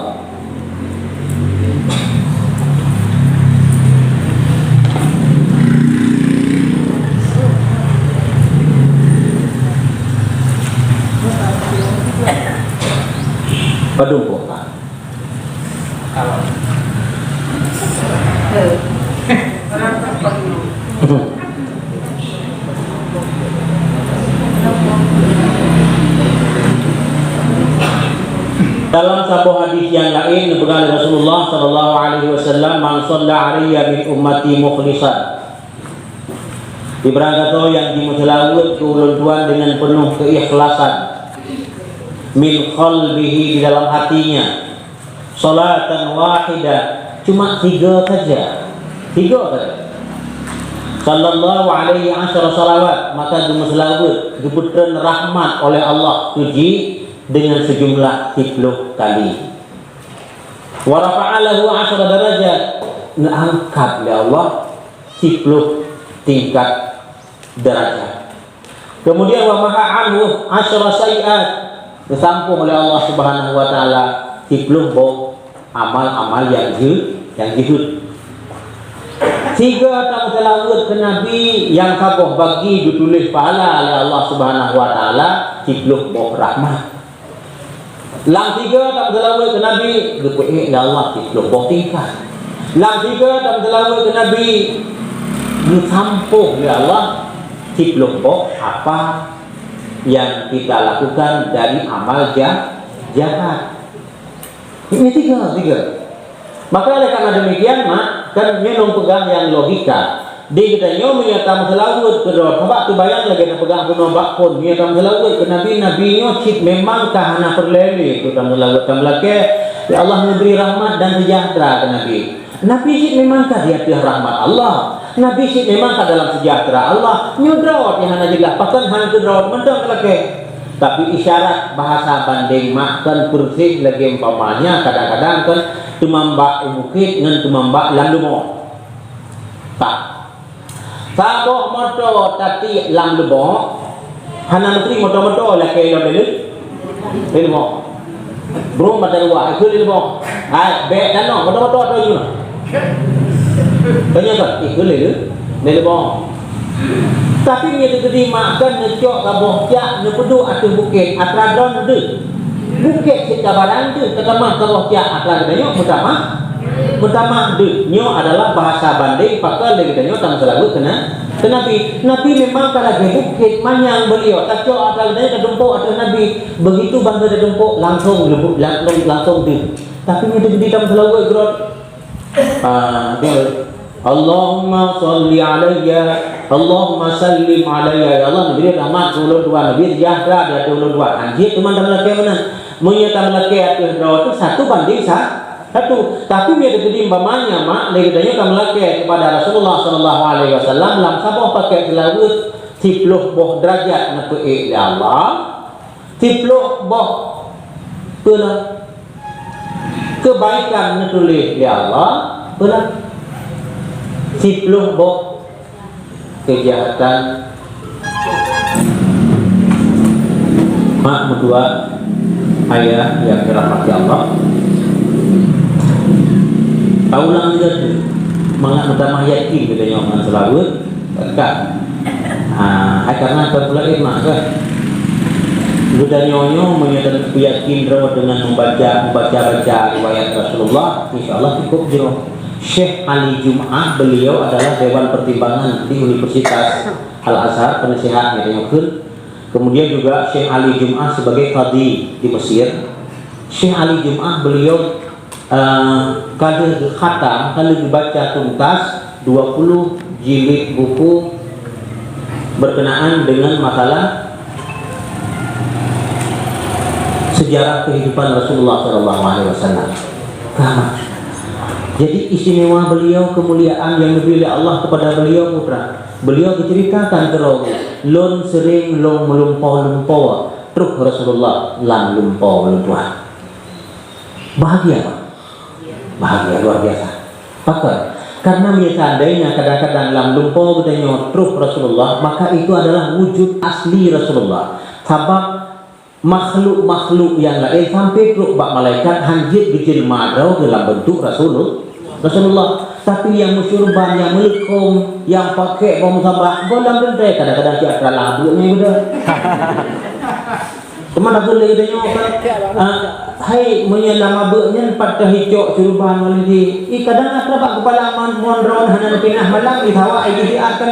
Padum poh ka. Dalam saboh hadis nyang laén neupeugah lé Rasulullah sallallahu alaihi wasallam, "Man shalla alayya min ummati mukhlisan." Ibarat kata nyang jimeuseulaweuet keu ulôn tuan deungon peunoh keikhlasan, min qalbihi, di dalam hatinya, salatan wahidah, cuma tiga saja. Tiga saja. Sallallahu alaihi asyara salawat, maka geumeuseulaweuet, geupeutreun rahmat oleh Allah keu jih deungon seujumlah siploh kali. Wa rafa'a lahu asyara darajat, neuangkat lé Allah siploh tingkat darajat. Kemudian, wa maha anhu asyara sayyi'at, geusampôh lé Allah Subhanahu wa Taala siploh boh amal-amal nyang jeuet, nyang jeuhet. Sigoe tameuseulaweuet keu Nabi, nyang saboh bagi geutuléh pahala lé Allah Subhanahu wa Taala siploh boh rahmat. Lam sigoe tameuseulaweuet keu Nabi, geupeuék lé Allah siploh boh tingkat. Lam sigoe tameuseulaweuet keu Nabi, geusampôh lé Allah siploh boh apa nyang kita lakukan dari amal ja-, jahat. Ini tiga, tiga. Maka oleh karena demikian, mak, kan nyoe lôn peugah nyang logika. Di geutanyoe meunyoe tameuseulaweuet keudroe, sabab teubayang lagée tapeugah bunoe bak phon, meunyoe tameuseulaweuet keu Nabi, Nabi nyoe cit memang ka hana peureulée lé keu tameuseulaweuet, tameulakée, "Ya Allah, neubri rahmat dan seujahteura keu Nabi." Nabi cit memang ka di ateueh rahmat Allah. Nabi cit memang ka dalam seujahteura Allah. Nyoe droe nyang hana jeulaih, pakon han keudroe mantong talakée. Tapi isyarat bahasa bandeng mak kan peureuseh lagée umpamanya kadang-kadang kan teumambak u bukét ngon teumambak lam leumo. Tah. Saboh moto tatiek lam leumo, hana meutri moto-moto lakée lom lé leumo. Brôm mata dua, ikheun lé leumo. Hai, bék danau, moto-moto atau juna. Tanya kan, ikheun lé leumo. Tapi meunyoe teukeudi mak kan neucok saboh cak neupeuduek ateueh bukét, atra droe deuh. Bukét cit ka barang deuh, teutamah saboh cak atra geutanyoe meutamah, meutamah deuh. Nyoe adalah bahasa bandeng pakon lé geutanyoe tameuseulaweuet keu na-, keu Nabi. Nabi memang ka lagée bukét manyang beuliau, tacok atra geutanyoe tatumpok ateueh Nabi. Begitu bangsa tatumpok langsong leubeh, langsong, langsong deuh. Tapi meunyoe teukeudi tameuseulaweuet keudroe, Ah, dia, "Allahumma shalli alayya, Allahumma sallim alayya." Ya Allah, neubri rahmat keu ulôn tuan, neubri seujahteura di ateueh ulôn tuan. Hanjeuet teuma tameulakée meunan. Meunyoe tameulakée ateueh droe teuh satu banding sa-, satu. Tapi meunyoe teukeudi umpamanya mak lé geutanyoe tameulakée kepada Rasulullah sallallahu alaihi wasallam lam saboh pakét seulaweuet siploh boh deurajat neupeuék lé Allah, siploh boh peue na Keubaikan neutuléh lé Allah, peue na? Siploh boh keujahatan. Mak meutuah, ayah nyang dirahmati Allah. Taulang juga tu, mangat meutamah yakin geutanyoe ngon seulaweuet. Ka. Ha, hai karena teupeulakée mak kah? Geutanyoe nyoe meunyoe tapeue yakin droe deungon membaca, membaca-baca riwayat Rasulullah, insya Allah cukup jroh. Syekh Ali Jum'ah, beliau adalah Dewan Pertimbangan di Universitas Al-Azhar, penasihat geutanyoe kheun. Kemudian juga Syekh Ali Jum'ah sebagai kadhi di Mesir. Syekh Ali Jum'ah, beliau eh, ka lheueh geukhatam, ka lheueh geubaca tuntas dua puluh jilid buku berkenaan dengan masalah sejarah kehidupan Rasulullah sallallahu alaihi wasallam. Tamat. Jadi istimewa beliau, kemuliaan yang diberi oleh Allah kepada beliau, putra. Beliau diceritakan keudroe, "Lôn sering lôn meulumpoe-lumpoe troh Rasulullah lam lumpoe lôn tuan." Bahagia, Pak. Bahagia luar biasa. Pakon? Karena meunyoe seandainya kadang-kadang lam lumpoe geutanyoe troh Rasulullah, maka itu adalah wujud asli Rasulullah. Sabab makhluk-makhluk nyang laén sampai trok bak malaikat hanjeuet geujeulma droe dalam bentuk Rasulul-, Rasulullah. Tapi nyang meusyurban, nyang meuleukom, nyang pakai bau meusabah, goh lam teuntée kadang-kadang cit atra lam abeuek nyan beudôh. Teuma na lé geutanyoe kan, ah, hai meunyoe lam abeuek nyan pat teuhicok syurban ngon lidi. Ih, kadang atra bak keupala mon, mon droe hana neupinah malam, ih, sawa, ih, siat kan.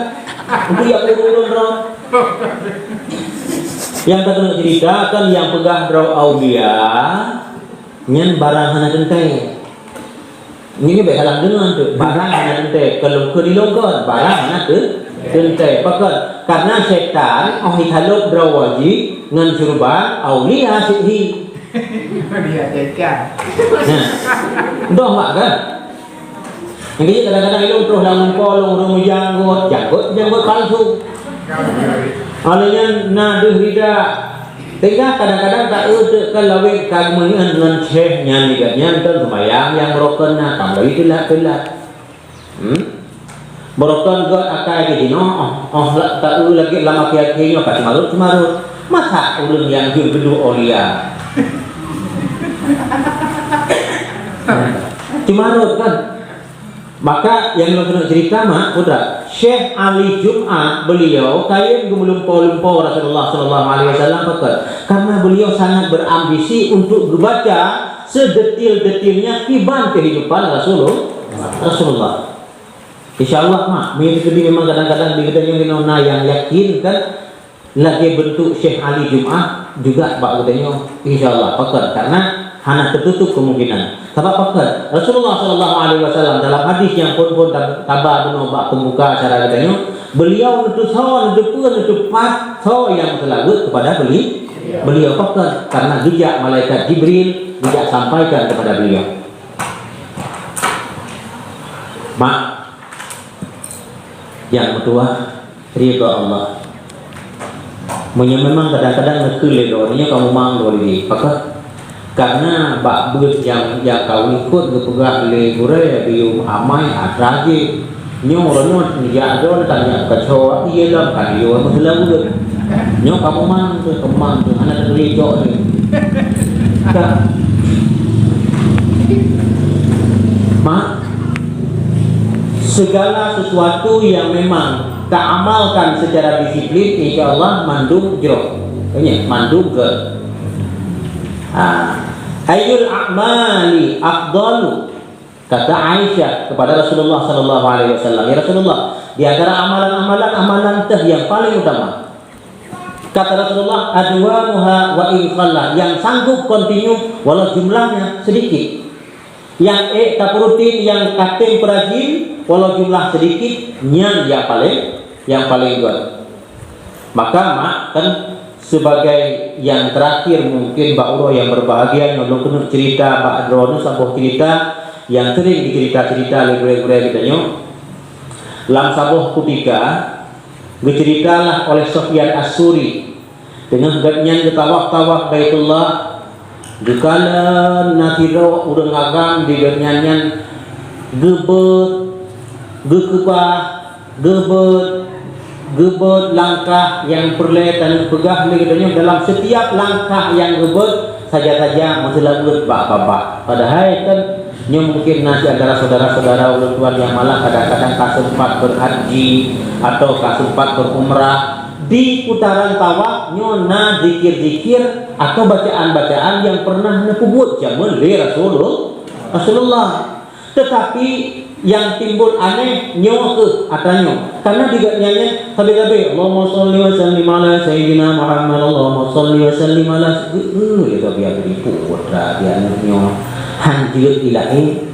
Untuk yak ureueng droe. Nyang ka keuneuk cerita kan nyang peugah droe aulia, nyan barang hana teuntée. Nyoe bèk salah deungoe tu. Barang hana teuntée, keu lôn keu dilôn kon, barang hana teu-, teuntée. Pakon? Karena setan óh jitalop droe jih ngon syurban aulia sihri. Dia cekan. Nah. Doh mak kan? Jadi kadang-kadang ilong troh lam lumpoe lôn ureuëng meujanggot, janggot, janggot palsu. Alheuh nyan na deuh rida. Sehingga kadang-kadang taeu teuk ka lawét ka meunyan ngon syekh nyan, nyan kan seumayang nyang meurokon na, ka meulayeue teulat-teulat. Hmm? Beurokon gét akai jih jinoe, oh, oh, la-, taeu lagée lam akhé-akhé nyoe ka ceumarot-ceumarot. Masa ureuëng nyang jeuet geuduek aulia? Ceumarot kan? Maka nyang lôn keuneuk cerita mak, putra, Syekh Ali Jumat beliau kayém geumeulumpo-lumpo Rasulullah sallallahu alaihi wasallam pakon? Karena beliau sangat berambisi untuk geubaca sedetil-detilnya kiban kehidupan Rasulullah. Rasulullah. Insya Allah, mak, meunyoe teukeudi memang kadang-kadang di geutanyoe inoe na nyang yakin kan, lagée beuntuk Syekh Ali Jumat juga bak geutanyoe, insya Allah, pakon, karena hana teututup kemungkinan. Sabab pakon, Rasulullah sallallahu alaihi wasallam dalam hadis nyang phon-phon tab-, taba bunoe bak pembuka acara geutanyoe, beliau neuteusoe, neuteupeue, neuteupat soe nyang meuseulaweuet kepada beli-, beliau, pakon, karena geujak malaikat Jibril, geujak sampaikan kepada beliau. Mak, nyang meutuwah, ridha Allah. Meunyoe memang kadang-kadang neukheun lé droeneuh, nyoe kamoe mang droe lé, pakon? Karena bak beuet nyang, nyang ka likot geupeugah lé gurée, biyeu amai atra jih. Nyoe uroe nyoe neujak droe tanyong keucoe ié lom ka liyue meuseulaweuet. Nyoe kamoe mang teuh, keumang teuh, hana teukeuli cok lé. Ka. Mak, segala sesuatu yang memang taamalkan secara disiplin, insya Allah mandum jroh. Ingat, mandum ke. Ha. Ayyul a'mali afdalu? Kata Aisyah kepada Rasulullah sallallahu alaihi wasallam, "Ya Rasulullah, di antara amalan-amalan, amalan teuh yang paling utama." Kata Rasulullah, "Adwamuha wa in qalla," yang sanggup kontinu walau jumlahnya sedikit. Yang ék tapeurutin, yang katem peurajin walau jumlah sedikit, nyan yang paling, yang paling kuat. Maka mak kan sebagai yang terakhir mungkin bak uroe yang berbahagia nyoe lôn keuneuk cerita bak droeneuh saboh cerita yang sering dicerita-cerita lé gurée-gurée geutanyoe. Lam saboh kutika geuceritalah oleh Sufyan As-Suri, teungoh gobnyan geutawaf-tawaf Baitullah, geukalon na sidroe ureuëng agam di gobnyan nyan geubeuet, geukeubah, geubeuet, geubeuet langkah nyang peureulée tapeugah lé geutanyoe dalam setiap langkah nyang geubeuet saja-saja meuseulaweuet bak babah. Padahai kan nyoe mungkin na di antara saudara-saudara ulôn tuan nyang malah kadang-kadang ka sempat berhaji atau ka sempat berumrah. Di putaran tawaf nyoe na zikir-zikir atau bacaan-bacaan nyang pernah neupeubuet jameun lé Rasulul-, Rasulullah. Tetapi nyang timbul aneh nyoe keuh atra nyoe. Karena di gobnyan nyan sabe-sabe, "Allahumma shalli wa sallim ala sayyidina Muhammad, Allahumma shalli wa sallim ala," eh, eh, ya Rabbi, aku ibu putra dia nyoe. Hanjeuet ilahi.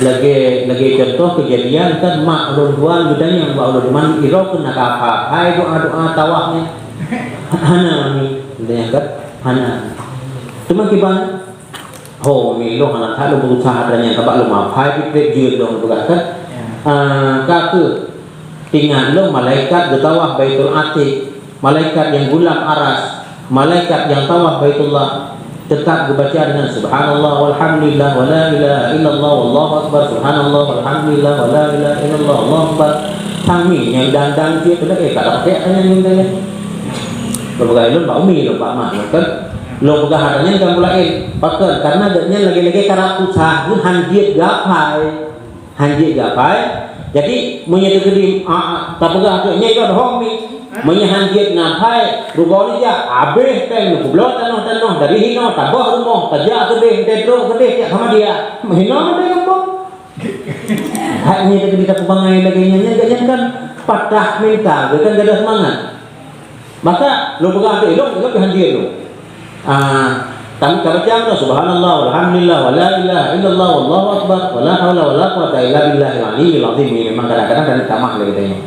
Lagée, lagée contoh kejadian kan mak ulôn tuan geutanyong bak ulôn, "Man, droe keuh na ka hafai doa-doa tawaf nyan?" "Hana, Mami," geutanyong kan. "Hana." "Teuma kiban?" "Ho, Mami, lôn hana that lôn berusaha atra nyan, sabab lôn hafai pih treb jeuet lôn peugah kan." Ya. Ah, ka keuh ingat lôn malaikat geutawaf Baitul Atiq, malaikat nyang gulam aras, malaikat nyang tawaf Baitullah, tetap geubaca dengan subhanallah walhamdulillah wala ilaha illallah wallahu akbar, subhanallah walhamdulillah wala ilaha illallah wallahu akbar. Sang Mami nyang dang-dang jeuet, eh, ka dapet nyan, nyan, nyan. Lôn peugah lôn bak Umi, lôn bak mak, kan? Lôn peugah hata nyan kan bak laén. Pakon? Karena gobnyan lagée-lagée karab susah, geuh hanjeuet geuhafai. Hanjeuet geuhafai. Jadi, meunyoe teukeudi, a, a, tapeugah keu nyan ka dohong mi. Meunyoe hanjeuet geuhafai, rugoe nyan jak, habéh péng neupubloe tanoh-tanoh, dari hinoe taboh rumoh, tajak keudeh, teutrok keudeh, jak sama dia. Hinoe habéh gampông. Hai nyan teukeudi tapeubangai lagée nyan, nyan, nyan kan patah mental, kan gadoh seumangat. Maka lôn peugah keu ilong, ilong hanjeuet lôn. Ah, kami ka baca tu, subhanallah, walhamdulillah, wala ilaha illallah, wallahu akbar, wala haula wala quwata illa billahil aliyyil azim. Ini memang kadang-kadang kan tamah lé geutanyoe.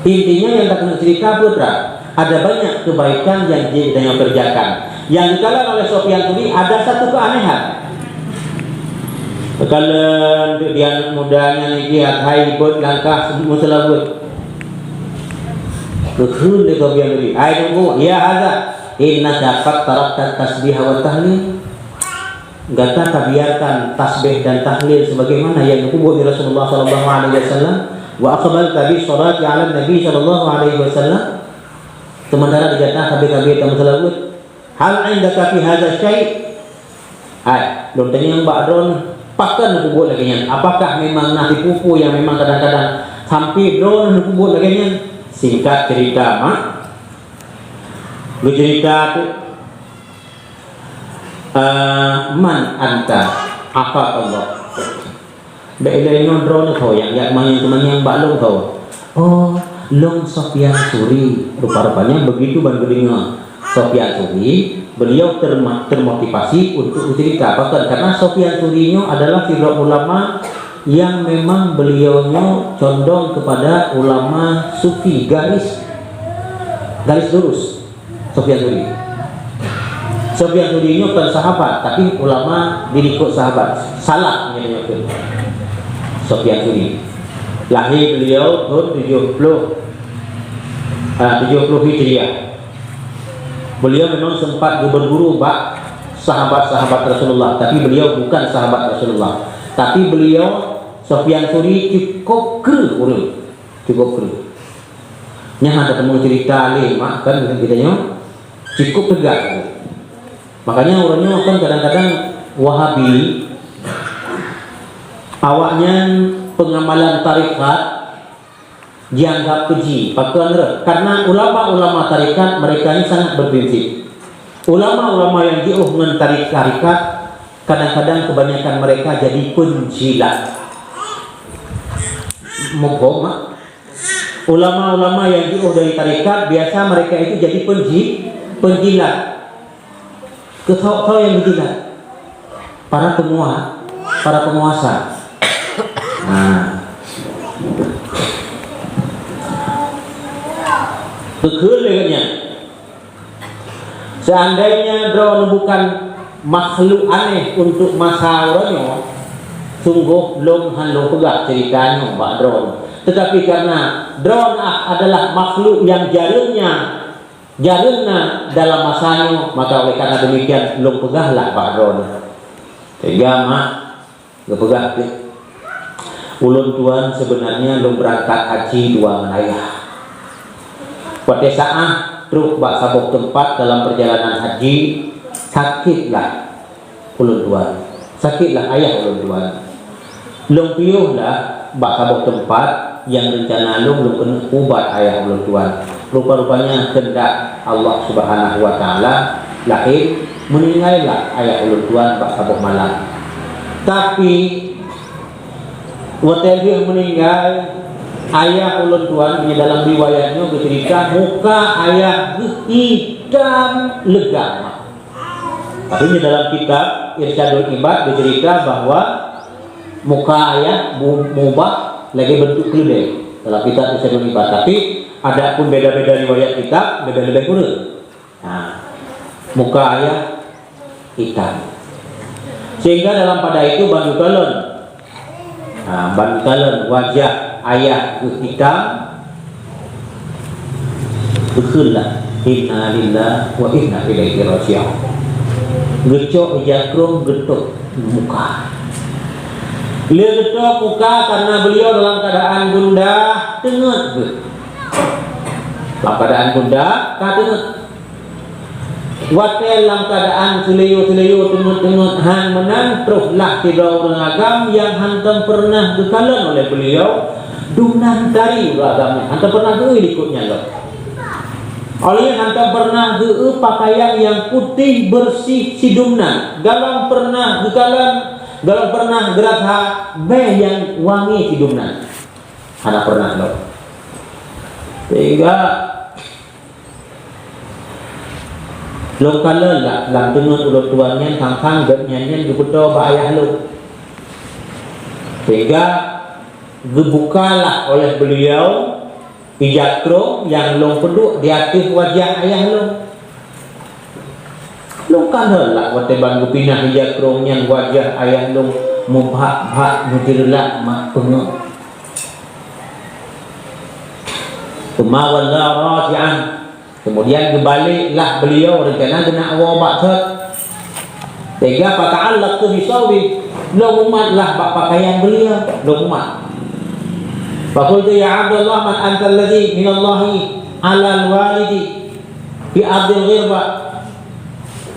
Intinya yang tak kena cerita putra, ada banyak kebaikan yang geutanyoe kerjakan. Yang dikalon oleh Sufyan Tsauri ada satu keanehan. Takalon deuek di aneuëk muda nyan, jih hai beuet langkah meuseulaweuet. Geukheun lé Sufyan Tsauri, "Hai Teungku, ya hadza, innaka qad tarakta tasbih wa tahlil." Gata ka biarkan tasbih dan tahlil sebagaimana yang geupeubeuet lé Rasulullah sallallahu alaihi wasallam, "Wa aqbalta bis shalati 'alan Nabi sallallahu alaihi wasallam." Sementara di gata sabe-sabe tameuseulaweuet. "Hal 'indaka fi hadza syai'?" Hai, lôn tanyong bak droeneuh, pakon neupeubuet lagée nyan? Apakah memang na sipeue-peue nyang memang kadang-kadang sampoe droeneuh neupeubuet lagée nyan? Singkat cerita, mak, geucerita tu, eh, "Man anta?" "Afakallah." Bék ilée nyoe droeneuh tho nyang jak manyang-manyang bak lôn tho. "Oh, lôn Sufyan Tsauri." Rupa-rupanya begitu ban geudeungoe Sufyan Tsauri, beliau terma-, termotivasi untuk bercerita. Pakon? Karena Sufyan Tsauri nyoe adalah sidroe ulama yang memang beliau nyoe condong kepada ulama sufi, garis, garis lurus. Sufyan Tsauri. Sufyan Tsauri nyoe kon sahabat, tapi ulama di likot sahabat. Salaf nyoe nyoe tu. Sufyan Tsauri. Lahir beliau tahun tujuh puluh, ah, tujuh puluh Hijriah. Beliau memang sempat berguru bak sahabat-sahabat Rasulullah, tapi beliau bukan sahabat Rasulullah. Tapi beliau, Sufyan Tsauri, cukup kreueh ureuëng. Cukup kreueh. Nyan hana teumeucerita lé, mak, kan, geutanyoe cukup tegas. Makanya ureuëng nyoe kan kadang-kadang Wahabi, awaknyan pengamalan tarekat dianggap keji. Pakon? Karena ulama-ulama tarekat mereka ini sangat berprinsip. Ulama-ulama yang jiôh ngon tarekat, kadang-kadang kebanyakan mereka jadi penjilat. Muphom, mak? Ulama-ulama yang jiôh dari tarekat, biasa mereka itu jadi penji-, penjilat. Keu soe-soe nyang geujilat? Para penguasa, para penguasa. Nah. Geukheun lé geuh nyan. Seandainya droeneuh bukan makhluk aneh untuk masa uroe nyoe, sunggoh lôn hana lôn peugah cerita nyoe bak droeneuh. Tetapi karena droeneuh adalah makhluk yang jareueng nyan, jareueng na dalam masa nyoe, maka oleh karena demikian lôn peugahlah bak droeneuh. Sehingga mak, geupeugah teuk, ulôn tuan sebenarnya lôn beurangkat haji dua ngon ayah. Watée saát trok bak saboh teumpat dalam perjalanan haji, sakitlah ulôn tuan, sakitlah ayah ulôn tuan. Lôn piôh lah bak saboh teumpat nyang reuncana lôn, lôn keuneuk ubat ayah ulôn tuan. Rupa-rupanya keundak Allah Subhanahu wa Taala laén, meuninggai lah ayah ulôn tuan bak saboh malam. Tapi, watée lheueh meuninggai ayah ulôn tuan, di dalam riwayat nyoe geucerita, muka ayah geuh itam leugam. Tapi di dalam kitab Irsyadul Ibad geucerita bahwa muka ayah bu-, mubah lagée beuntuk keuleudée dalam kitab Irsyadul Ibad. Tapi, adapun beda-beda riwayat kitab, leubeh-leubeh kureueng. Nah, muka ayah itam. Sehingga dalam pada itu ban geukalon, nah, ban geukalon wajah ayah geuh itam, geukheun lah, "Inna lillahi wa inna ilaihi raji'un." Geucok ija krông, geutôp muka. Lé geutôp muka karena beliau dalam keadaan gundah, teungeut geuh. Dalam keadaan gundah, ka teungeut. Watée lam keuadaan seuliyô-seuliyô, teungeut-teungeut, han meunan, troh lah sidroe ureuëng agam nyang hántom peureunah geukalon oleh beuliau, dumnan tari ureuëng agam nyan, hántom peureunah geu-eu likot nyan lom. Oleh nyan hántom peureunah geu-eu peukayan nyang putéh beureuséh sidumnan, galom peureunah geukalon, galom peureunah geurasa bée nyang wangi sidumnan. Hana peureunah lom. Sehingga lôn kalon lah lam teungeut ulôn tuan nyan, sang-sang gobnyan nyan geupeutoe bak ayah lôn. Sehingga geubukalah oleh beuliau ija krông nyang lôn peuduek di ateueh wajah ayah lôn. Lôn kalon lah watée ban geupinah ija krông nyan wajah ayah lôn, Mubhak-bhak, meujeureulat mak peungeuh. Tsumma walla raji'an. Kemudian geubaleklah beliau, rencana geunak woe bak thot. Teuga fata'allaqtu bi thawbihi, lôn mumatlah bak pakaian beliau, lôn mumat. Faqultu, "Ya Abdallah, man antal ladzi minallahi 'alal walidi fi ardil ghirba?"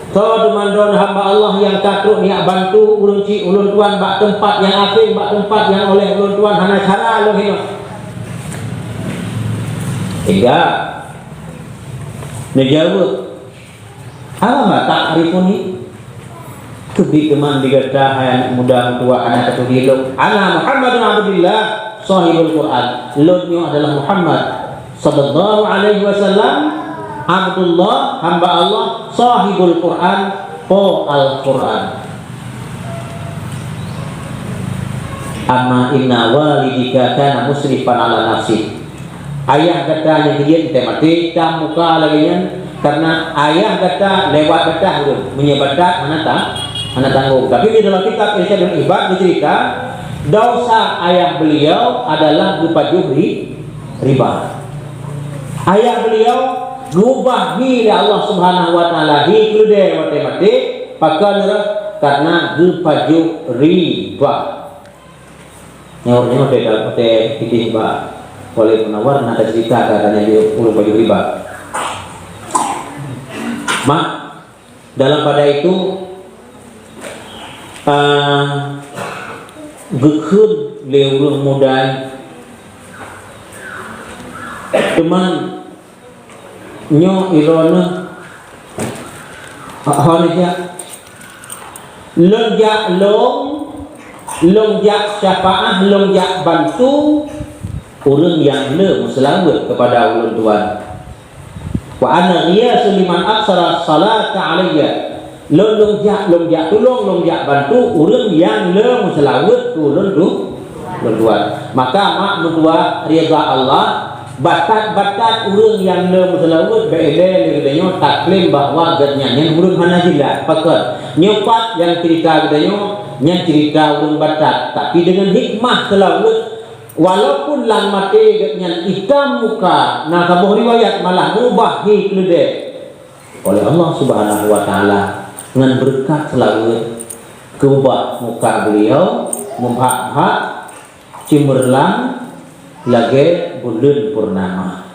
Soe teuma droe hamba Allah nyang ka trok neujak bantu ulôn cit ulôn tuan bak teumpat nyang asing, bak teumpat nyang oleh ulôn tuan hana cara lôn hinoe? Teuga neujaweueb, "Alama ta'rifuni?" Keubiet teuma di gata, hai aneuk muda meutuah, hana taturi lôn. "Ana Muhammadun Abdullah, sahibul Quran." Lôn nyoe adalah Muhammad sallallahu alaihi wasallam, Abdullah, hamba Allah, sahibul Quran, po Al-Quran. "Amma inna walidika kana musrifan ala nafsi." Ayah gata nyang keujeuet teuh maté tam muka lagée nyan, karena ayah gata lewat batas ureuëng, meunyoe batat hana ta-, hana tanggong. Tapi di dalam kitab Irsyadul Ibad geucerita, dosa ayah beliau adalah geupajoh ri-, riba. Ayah beliau geubah hi lé Allah Subhanahu wa Taala, hi keudée watée maté, pakon reuh, karena geupajoh riba. Nyoe, nyoe watée, watée idéh bak Walid Munawar na cerita katanya di ureuëng pajoh riba. Mak, dalam pada itu, ah, geukheun lé ureuëng muda nyan. Teuma nyoe iroh neuh, hon jak. Lôn jak lôn, lôn jak syafaah, lôn jak bantu ureuëng nyang le meuseulaweuet keupada ulôn tuan. Wa ana ghiyasu liman aksara salata alayya. Lôn, lôn jak, lôn jak tulông, lôn jak bantu ureuëng nyang le meuseulaweuet keu ulôn tu, ulôn tuan. Maka mak meutuah ridha Allah, batat-batat ureuëng nyang le meuseulaweuet bèk ilée lé geutanyoe taklaim bahwa geuhnyan nyan ureuëng hana jilat. Pakon? Nyoe pat nyang cerita geutanyoe, nyan cerita ureuëng batat. Tapi deungon hikmah seulaweuet, walaupun lam maté geuhnyan itam muka, na saboh riwayat malah mubah hi keudée oleh Allah Subhanahu wa Taala ngon beureukat seulaweuet, keubah muka beliau meubhak-bhak, ceumeurlang lagée buleuen purnama.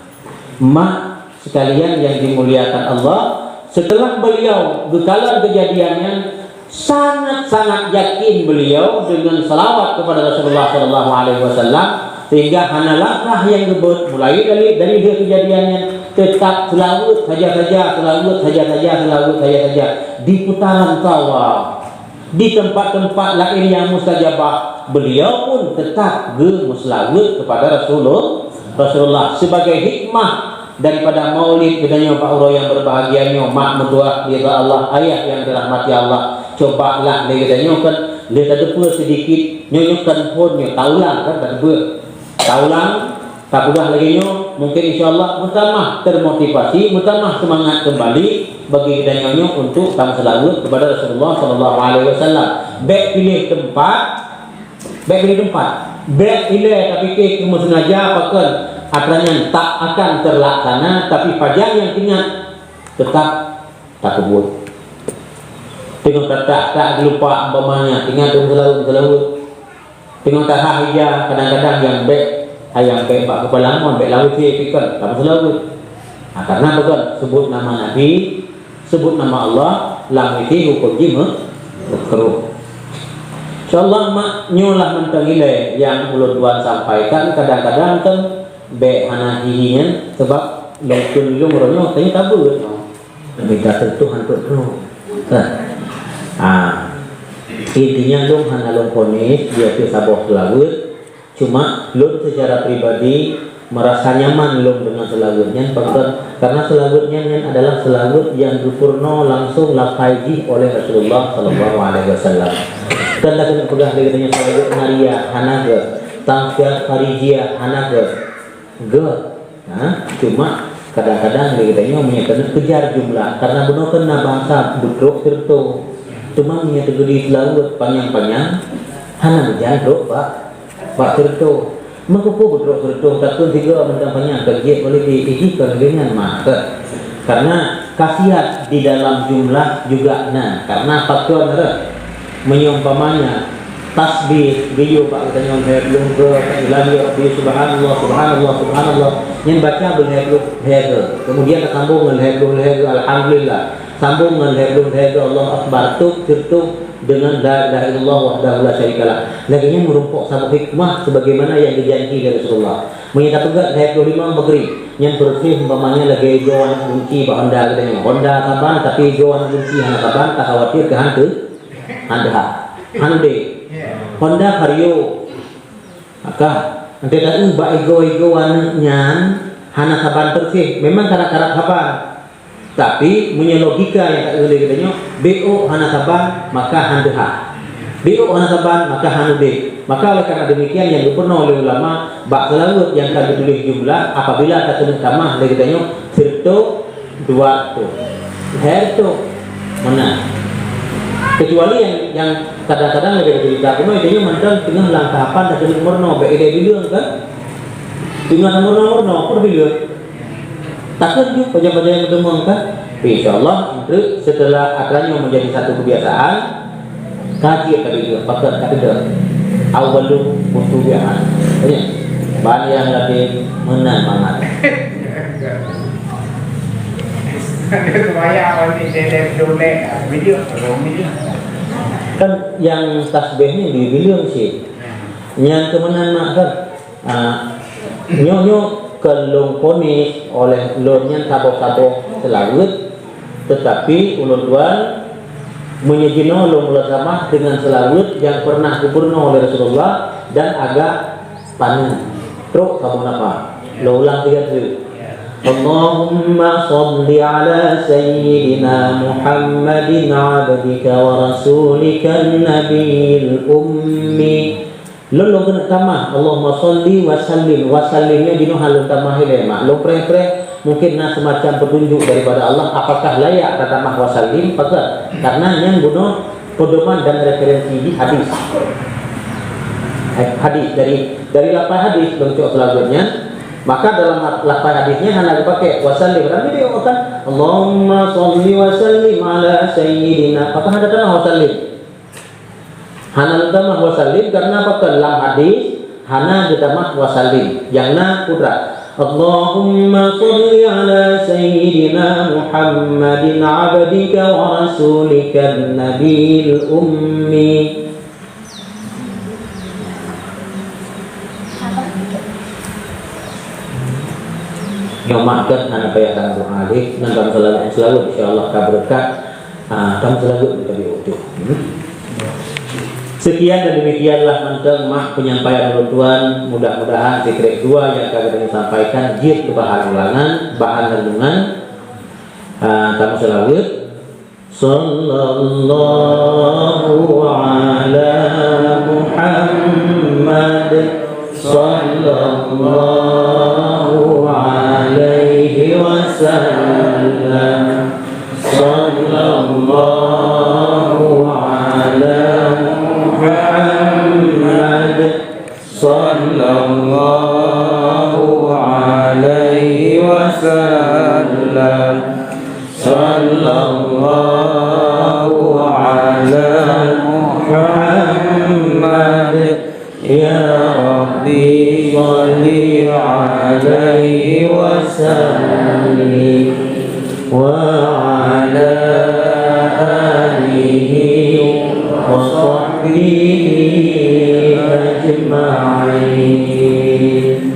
Mak sekalian yang dimuliakan Allah, setelah beliau geukalon kejadian nyan, sangat-sangat yakin beliau dengan salawat kepada Rasulullah sallallahu alaihi wasallam, sehingga hana langkah nyang geubeuet mulai dari, dari dia kejadian nyan, tetap seulaweuet saja-saja, seulaweuet saja-saja, seulaweuet saja-saja. Di putaran tawaf, di tempat-tempat laén nyang mustajabah, beliau pun tetap geumeuseulaweuet kepada Rasulul-, Rasulullah. Sebagai hikmah daripada maulid geutanyoe bak uroe nyang berbahagia nyoe, mak meutuah ridha Allah, ayah yang dirahmati Allah, cobalah lé geutanyoe kan, lé tateupeue sedikit, nyoe, nyoe kan phon nyoe, taulang kan, tateupeue. Taulang, tapeugah lagée nyoe, mungkin insya Allah meutamah termotivasi, meutamah semangat kembali bagi geutanyoe nyoe untuk tameuseulaweuet kepada Rasulullah sallallahu alaihi wasallam. Bèk piléh teumpat, bèk piléh teumpat. Bèk ilée tapike keu meuseungaja pakon, atra nyan tak akan terlaksana, tapi pajan nyang teuingat tetap tapeubuet. Teungoh tatak, tak geulupa umpamanya, teuingat tameuseulaweuet, meuseulaweuet. Teungoh tahah ija, kadang-kadang nyang bèk, hai nyang bèk bak keupala mon, bèk lawét sie pih kon, tameuseulaweuet. Ha, karena pakon, sebut nama Nabi, sebut nama Allah, lam isi huköm jih meukeureuh. Insya Allah, mak, nyoe lah mantong ilée nyang ulôn tuan sampaikan, kadang-kadang kan bèk hana hihi nyan, sebab lôn kheun lôn uroe nyoe, tanyoe tabeuet. Minta sentuh hantu tu. Nah. Ah. Intinya lôn hana lôn ponis dia tu saboh seulaweuet. Cuma lôn secara pribadi merasa nyaman lôn dengan seulaweuet nyan, pakon? Karena seulaweuet nyan, nyan adalah seulaweuet yang geupeurunoe langsung lafai jih oleh Rasulullah sallallahu alaihi wasallam. Kan dah keuneuk peugah lé geutanyoe seulaweuet Maria hana geuh, tausiah Kharijiyah hana geuh. Geuh. Ha, cuma kadang-kadang lé geutanyoe meunyoe keuneuk keujar jumlah, karena bunoe kan na bahasa beutrok sirto. Cuma meunyoe teugeudi seulaweuet panyang-panyang, Hana meujan trok bak, bak sireutoh. Meukeupeu beutrok sireutoh, takheun sigoe mantong panyang keu jeuet kualiti, iji kon lagèe nyan mah, kan? Karena khasiat di dalam jumlah juga na. Karena pakon rot. Meunyoe umpamanya tasbih geuyue bak geutanyoe lhèe ploh goe, ilan yo, subhanallah, subhanallah, subhanallah. Nyan baca beulhèe ploh lhèe goe. Kemudian tasambong ngon lhèe ploh lhèe goe, alhamdulillah. Sambong ngon lhèe ploh lhèe goe, Allahu Akbar. Tôb, sireutoh, dengan la ilaha illallah wahdahu la syarikalah. Lagèe nyan meurumpok saboh hikmah sebagaimana nyang geujanji lé Rasulullah. Meunyoe tapeugah lhèe ploh limong Maghrib, nyan peureuseh umpamanya lagèe goe aneuk gunci bak honda geutanyoe. Honda saban, tapi goe aneuk gunci hana saban, takhawatir keu han teu, han teuhah, han udép. Honda Vario, maka, entah taeu bak igoe-igoe aneuk nyan hana saban peureuseh. Memang karab-karab saban. Tapi, meunyoe logika nyang ka lé geutanyoe, B O hana saban, maka han teuhah. B O hana saban, maka han udép. Maka oleh karena demikian, nyang geupeurunoe lé ulama, bak seulaweuet nyang ka geutuléh jumlah, apabila takeuneuk tamah lé geutanyoe, sireutoh, dua reutoh, lhèe reutoh, meunan. Kecuali nyang, nyang kadang-kadang lagèe cerita keunoe, geutanyoe mantong teungoh lam tahapan takeuneuk meurunoe, bèk ideh bileueng kan? Teungoh meurunoe-meurunoe, peue bileueng? Takheun ju pajan-pajan nyang meuteumong kan? Insya Allah, setelah atra nyoe menjadi satu kebiasaan, ka jeuet tadi juga, pakon ka keudeh. Awwalu mutubi'an. Ya. Ban nyang lagèe meunan mangat. Kan nyang tasbih ni dibileueng cit. Nyang keu meunan mak kan? Ah, nyoe-nyoe keu lôn ponis oleh lôn nyan saboh-saboh seulaweuet, teutapi ulôn tuan meunyoe jinoe lôn meutamah deungon seulaweuet nyang pernah geupeurunoe lé Rasulullah dan agak paneuk. Trok saboh nafah. Lôn ulang tiga kali. Allahumma shalli ala sayyidina Muhammadin abdika wa rasulika nabiyil ummi. Lôn, lôn keuneuk tamah, Allahumma shalli wa sallim. Wa sallim nyoe jinoe han lôn tamah ilèe, mak. Lôn preh-preh, mungkin na semacam petunjuk daripada Allah, apakah layak tatamah wa sallim? Pakon? Karena nyan bunoe pedoman dan referensi di hadis. Eh, hadis, dari, dari lapai hadis lôn cok seulaweuet nyan. Maka dalam lap-, lapai hadis nyan hana geupaké wa sallim. Tapi dia kan, Allahumma shalli wa sallim ala sayyidina. Pakon hana tamah wa sallim? Hana geutamah wa sallim karena pakon lam hadis hana geutamah wa sallim. Nyang na putra. Allahumma shalli ala sayyidina Muhammadin abdika wa rasulika nabiyil ummi. Nyoe mak kan hana payah tamah doa lé, nang tamah seulaweuet, seulaweuet insya Allah ka beureukat. Ah, tamah seulaweuet meutabiyôh tu. Hmm. Sekian dan demikianlah mantong mah penyampaian ulôn tuan. Mudah-mudahan sikrek dua nyang ka geutanyoe sampaikan jeuet keu bahan ulangan, bahan renungan. Ah, tamah seulaweuet. Sallallahu ala Muhammad. Sallallahu alaihi wasallam. Sallallahu ala Muhammad. Sallallahu alaihi wasallam. Sallallahu ala Muhammad. Ya Rabbi, shalli alaihi wa sallim. Wa ala alihi wa sahbihi ajma'in.